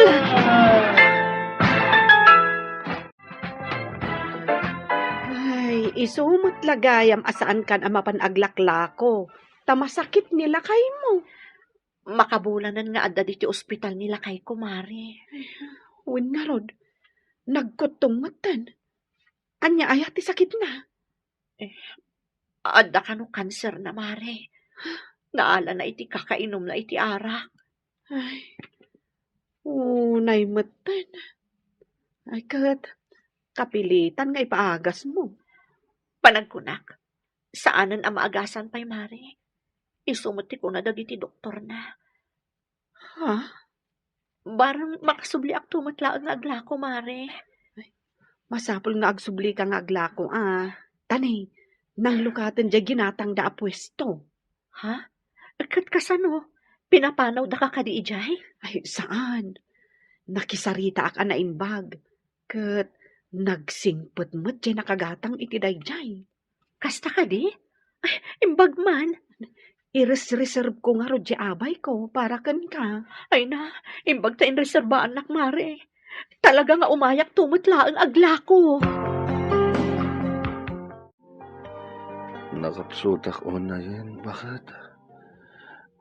Ay, isu met la gayam a saankan a mapan aglaklako, ta masakit ni lakaymo. Makabulanen nga adda ditoy ospital ni lakayko, Mare. Wen ngarud, nagkuttong metten. Ania aya ti sakitna? Eh, adda kano kanserna, Mare. Naalana iti kakainumna iti arak. Ay, unay metten. Ay, ket, kapilitan nga ipaagasmo. Panagkunak, saanen a maagasan pay, Mare. Isu met ti kuna dagiti doktorna. Ha? Barang makasubliakto met laeng nga aglako, Mare. Ay, masapul nga agsublika nga aglako, a. Ta ni, nanglukaten diay ginatangda a puesto. Ha? Ket kasano? Pinapanawdaka kadi idiay? Ay, saan. Nakisaritaak a naimbag. Ket nagsingpet met diay nakagatang iti daydiay. Kasta kadi? Ay, imbag man. Iresreserb ko ngarud diay abayko para kenka. Ay na, imbag ta inreserbaannak, Mare. Talaga nga umayakto met laeng aglako. Nakapsutak unayen, baket.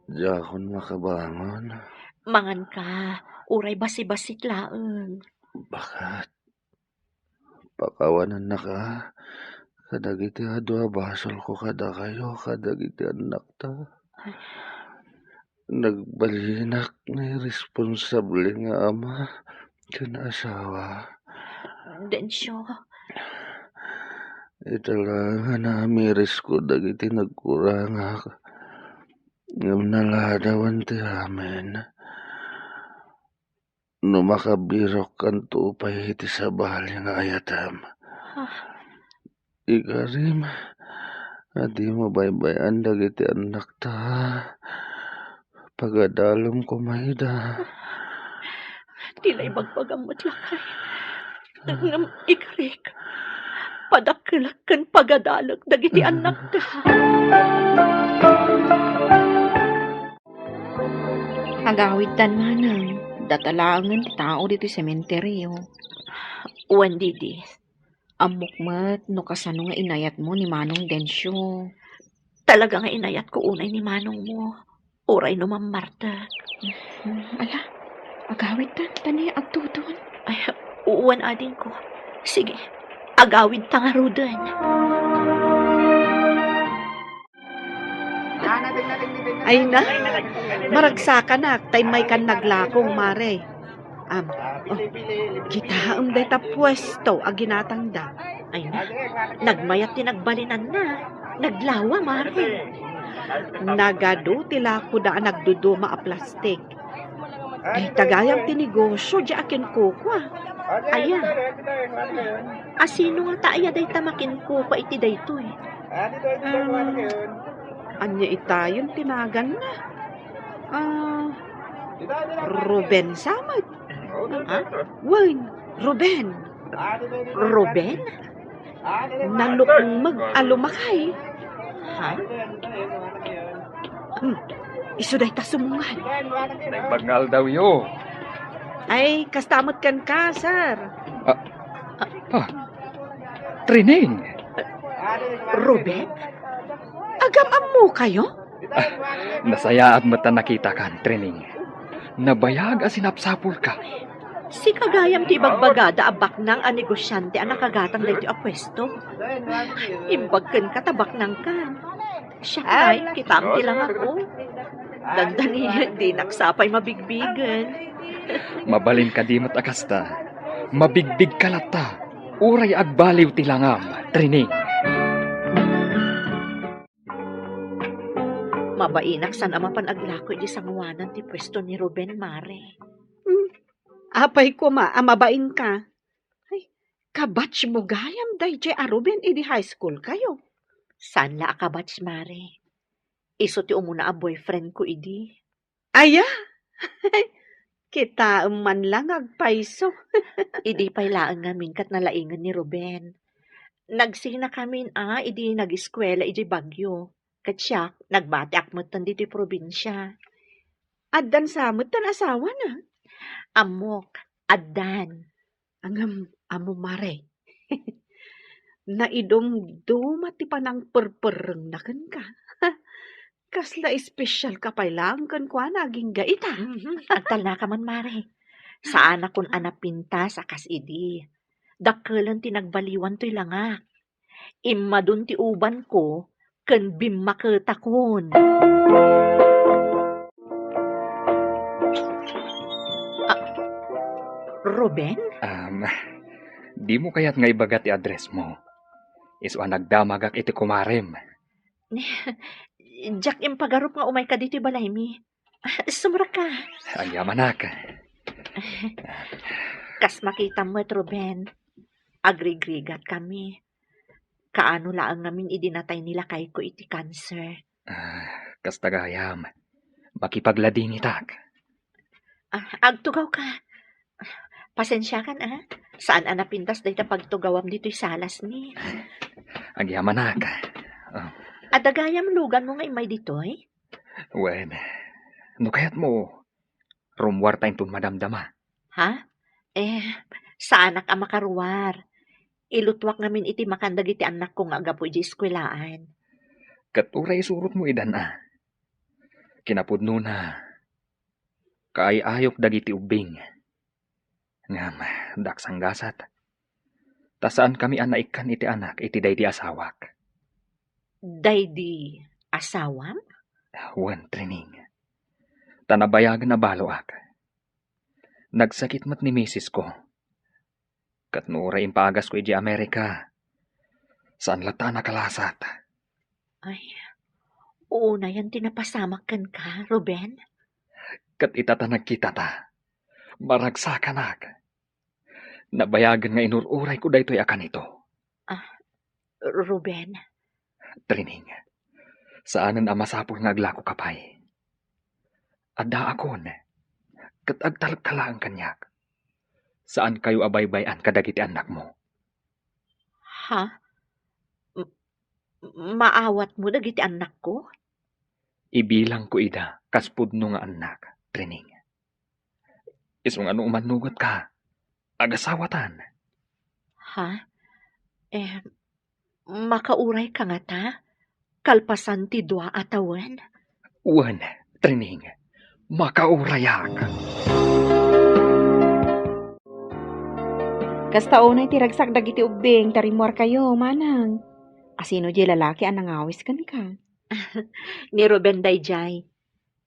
Diakon makabangon. Manganka, uray basibasit laeng. Baket. Pakawanannaka kadagiti adu a basolko kadakayo, kadagiti annakta. Nagbalinak nga iresponsable nga ama ken asawa. Densyo. Ita la nga naamirisko dagiti nagkurangak, ngem naladawan ti amin. No makabirokkanto pay iti sabali nga ayatem. Ah. Ikarim, a dimo baybay-an dagiti annakta. Pagadalem koma ida. Ti la ibagbagam met lakay. Ngem ikarik, padakkelek ken pagadalek dagiti annakta. Agawidtan manang, data laengen ti tao ditoy sementeryo. Wen, Didi. Ammok met no kasano nga inayatmo ni Manong Densyo. Talaga nga inayatko unay ni manongmo, uray no mammartek. Hmm, ala, agawidtan, ta ni agtudon. Ay, wen, adingko. Sige, agawidta ngaruden. Ay na, maragsakanak, ta immaykan naglakong, Mare. Am, oh, kitaem dayta puesto a ginatangda. Ay na, nagmayat ti nagbalinanna. Naglawa, Mare. Nagadu ti lakoda a nagduduma a plastik. Dayta gayam ti negosio, diay a kinkukua. Aya? Asino ngata aya dayta makinkukua iti daytoy? Um, ania itayon ti naganna? Ah, Ruben sa met. Ha? Wen, Ruben. Ruben? Nalukmeg a lumakay. Ha? Hmm. Isu dayta sumungad. Naimbag nga aldawyo. Ay, kasta met kenka, sir. Ah, ah, Trining! Ruben? Agam-ammokayo? Ah, nasayaat met ta nakitakan, Trining. Nabayag a sinapsapulka. Sika gayam ti ibagbagada a baknang a negosiante a nakagatang daytoy a puesto. Imbag kenka ta baknangkan. Siak ngay, kitaem ti langak, o. Dandani, dinak sapay mabigbigen. Mabalin kadi met a kasta. Mabigbigka latta. Uray agbaliw ti langam, Trining. Mabainak saan a mapan aglako iti sangoanan ti puesto ni Ruben, Mare. Hmm. Apay koma a mabainka? Ay, kabatchmo gayam daydiay a Ruben idi high school kayo? Saan la a kabatch, Mare. Isu ti umuna a boyfriend ko idi. Aya? Kitaem man la nga agpayso. Idi pay laeng ngamin ket nalaingen ni Ruben. Nagsinakamin a idi nag-eskuela idiay Baguio. Ket siak, nagbatiak metten ditoy probinsia. Addan sa metten asawana? Ammok, addan. Ngem, ammo, Mare, naidumduma ti panangperperrengna kenka. Kasla espesialka pay laeng kenkuana agingga ita. Mhm. Agtalnaka man, Mare. Saanakon a napintas a kas idi. Dakkelen ti nagbaliwan toy langak. Immadun ti ubanko ken bimmaketakon. Ah, Ruben? Um, dimo kayat nga ibaga ti addressmo? Isu a nagdamagak iti kumarem. Diak impagarup nga umayka ditoy balaymi. Sumrekka. Agyamanak. Kas makitam met, Ruben, agrigrigatkami. Kaano laeng ngamin idi natay ni lakayko iti kanser. Ah, kasta gayam. Makipagladingitak. Ah, agtugawka. Pasensiakan, ah. Saan a napintas dayta pagtugawam ditoy salasmi. Agyamanak. Oh. Adda gayam luganmo nga immay ditoy? Wen, no kayatmo, rummuarta inton madamdama. Ha? Eh, saanak a makaruar. Ilutuak ngamin iti makan dagiti annakko nga aggapu idiay eskuelaan. Ket uray isurotmo idan a. Kinapudnona, kaay-ayok dagiti ubbing. Ngem, diak sanggasat. Ta saankami a naikkan iti anak iti daydi asawak. Daydi asawam? Wen, Trining. Ta nabayagen a baloak. Nagsakit met ni misisko. Ket no uray impaagas ko idiay Amerika, saan latta a nakalasat. Ay, unayen ti napasamak kenka, Ruben. Ket ita ta nagkitata, maragsakanak. Nabayagen nga inur-urayko daytoy a kanito. Ah, Ruben. Trining, saanen a masapul nga aglakoka pay. Addaakon, ket agtalekka laeng kaniak. Saankayo a baybay-an kadagiti annakmo. Ha? M-, maawatmo dagiti annakko? Ibilangko ida kas pudno nga annak, Trining. Isu nga no umannugotka, agasawatan. Ha? Eh, makaurayka ngata? Kalpasan ti dua a tawen? Wen, Trining, makaurayak. Kasta unay ti ragsak dagiti ubbing ta rimmuarkayo, manang. Asino diay lalaki a nangawis kenka? Ni Ruben daydiay.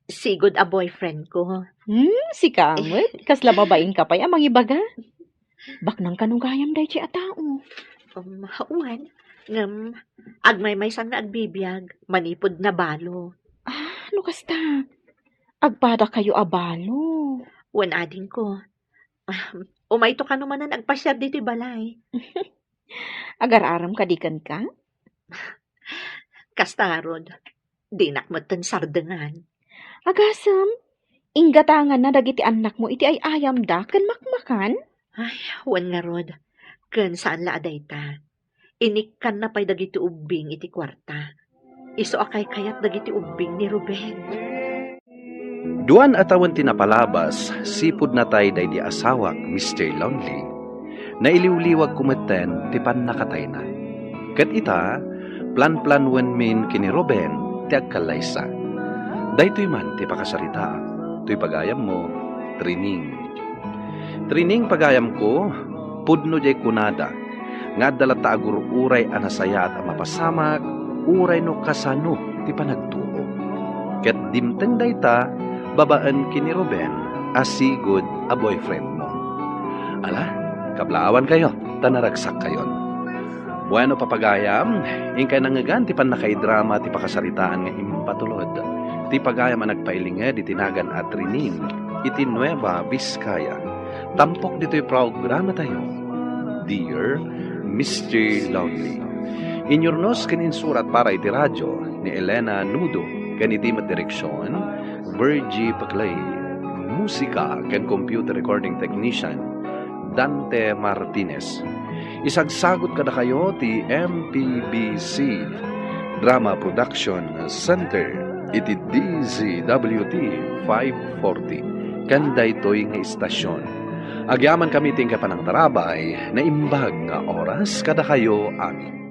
Sigud a boyfriend ko. Hmm, sika met? Kasla babainka pay a mangibaga? Baknang kano gayam daydiay a tao? Um, wen, ngem agmaymaysan nga agbibiag manipud nabalo. Ah, no kasta, agpadakayo a balo. Wen, adingko. Ah, umayto kano manen agpasiar ditoy balay. Agar-aram kadi kenka? Kasta ngarud, dinak metten sardengan. Agasem, inggatanganna dagiti annakmo iti ay-ayamda ken makmakan? Ay, wen ngarud, ken saan la a dayta. Inikkanna pay dagiti ubbing iti kuarta. Isu a kaykayat dagiti ubbing ni Ruben. Duan a tawen ti napalabas, sipud natay daydi asawak, Mister Lonely. Nailiwliwagko metten ti pannakatayna. Ket ita, planplanwenmin ken ni Ruben ti agkallaysa. Daytoy man ti pakasaritaak. Toy pagayammo, Trining. Trining, pagayamko, pudno diay kunada nga adda latta agur-uray a nasayaat a mapasamak uray no kasano ti panagtuo. Ket dimteng dayta babaen ken ni Ruben a sigud a boyfriendmo. Ala, kablaawankayo ta naragsakkayon. Bueno, papagayam, inkay nangngegan ti pannakaidrama ti pakasaritaan nga impatulod ti pagayam a nagpailinged iti nagan a Trining iti Nueva Vizcaya. Tampok ditoy programatayo, Dear Mister Lonely. Inyurnos ken insurat para iti radio ni Elena Nudo ken iti met direksion, Virgie Paclay. Musika ken computer recording technician, Dante Martinez. Isagsagut kadakayo ti M P B C Drama Production Center iti D Z W T five forty ken daytoy nga istasion. Agyamankami ti inkay panangtarabay, naimbag nga oras kadakayo amin.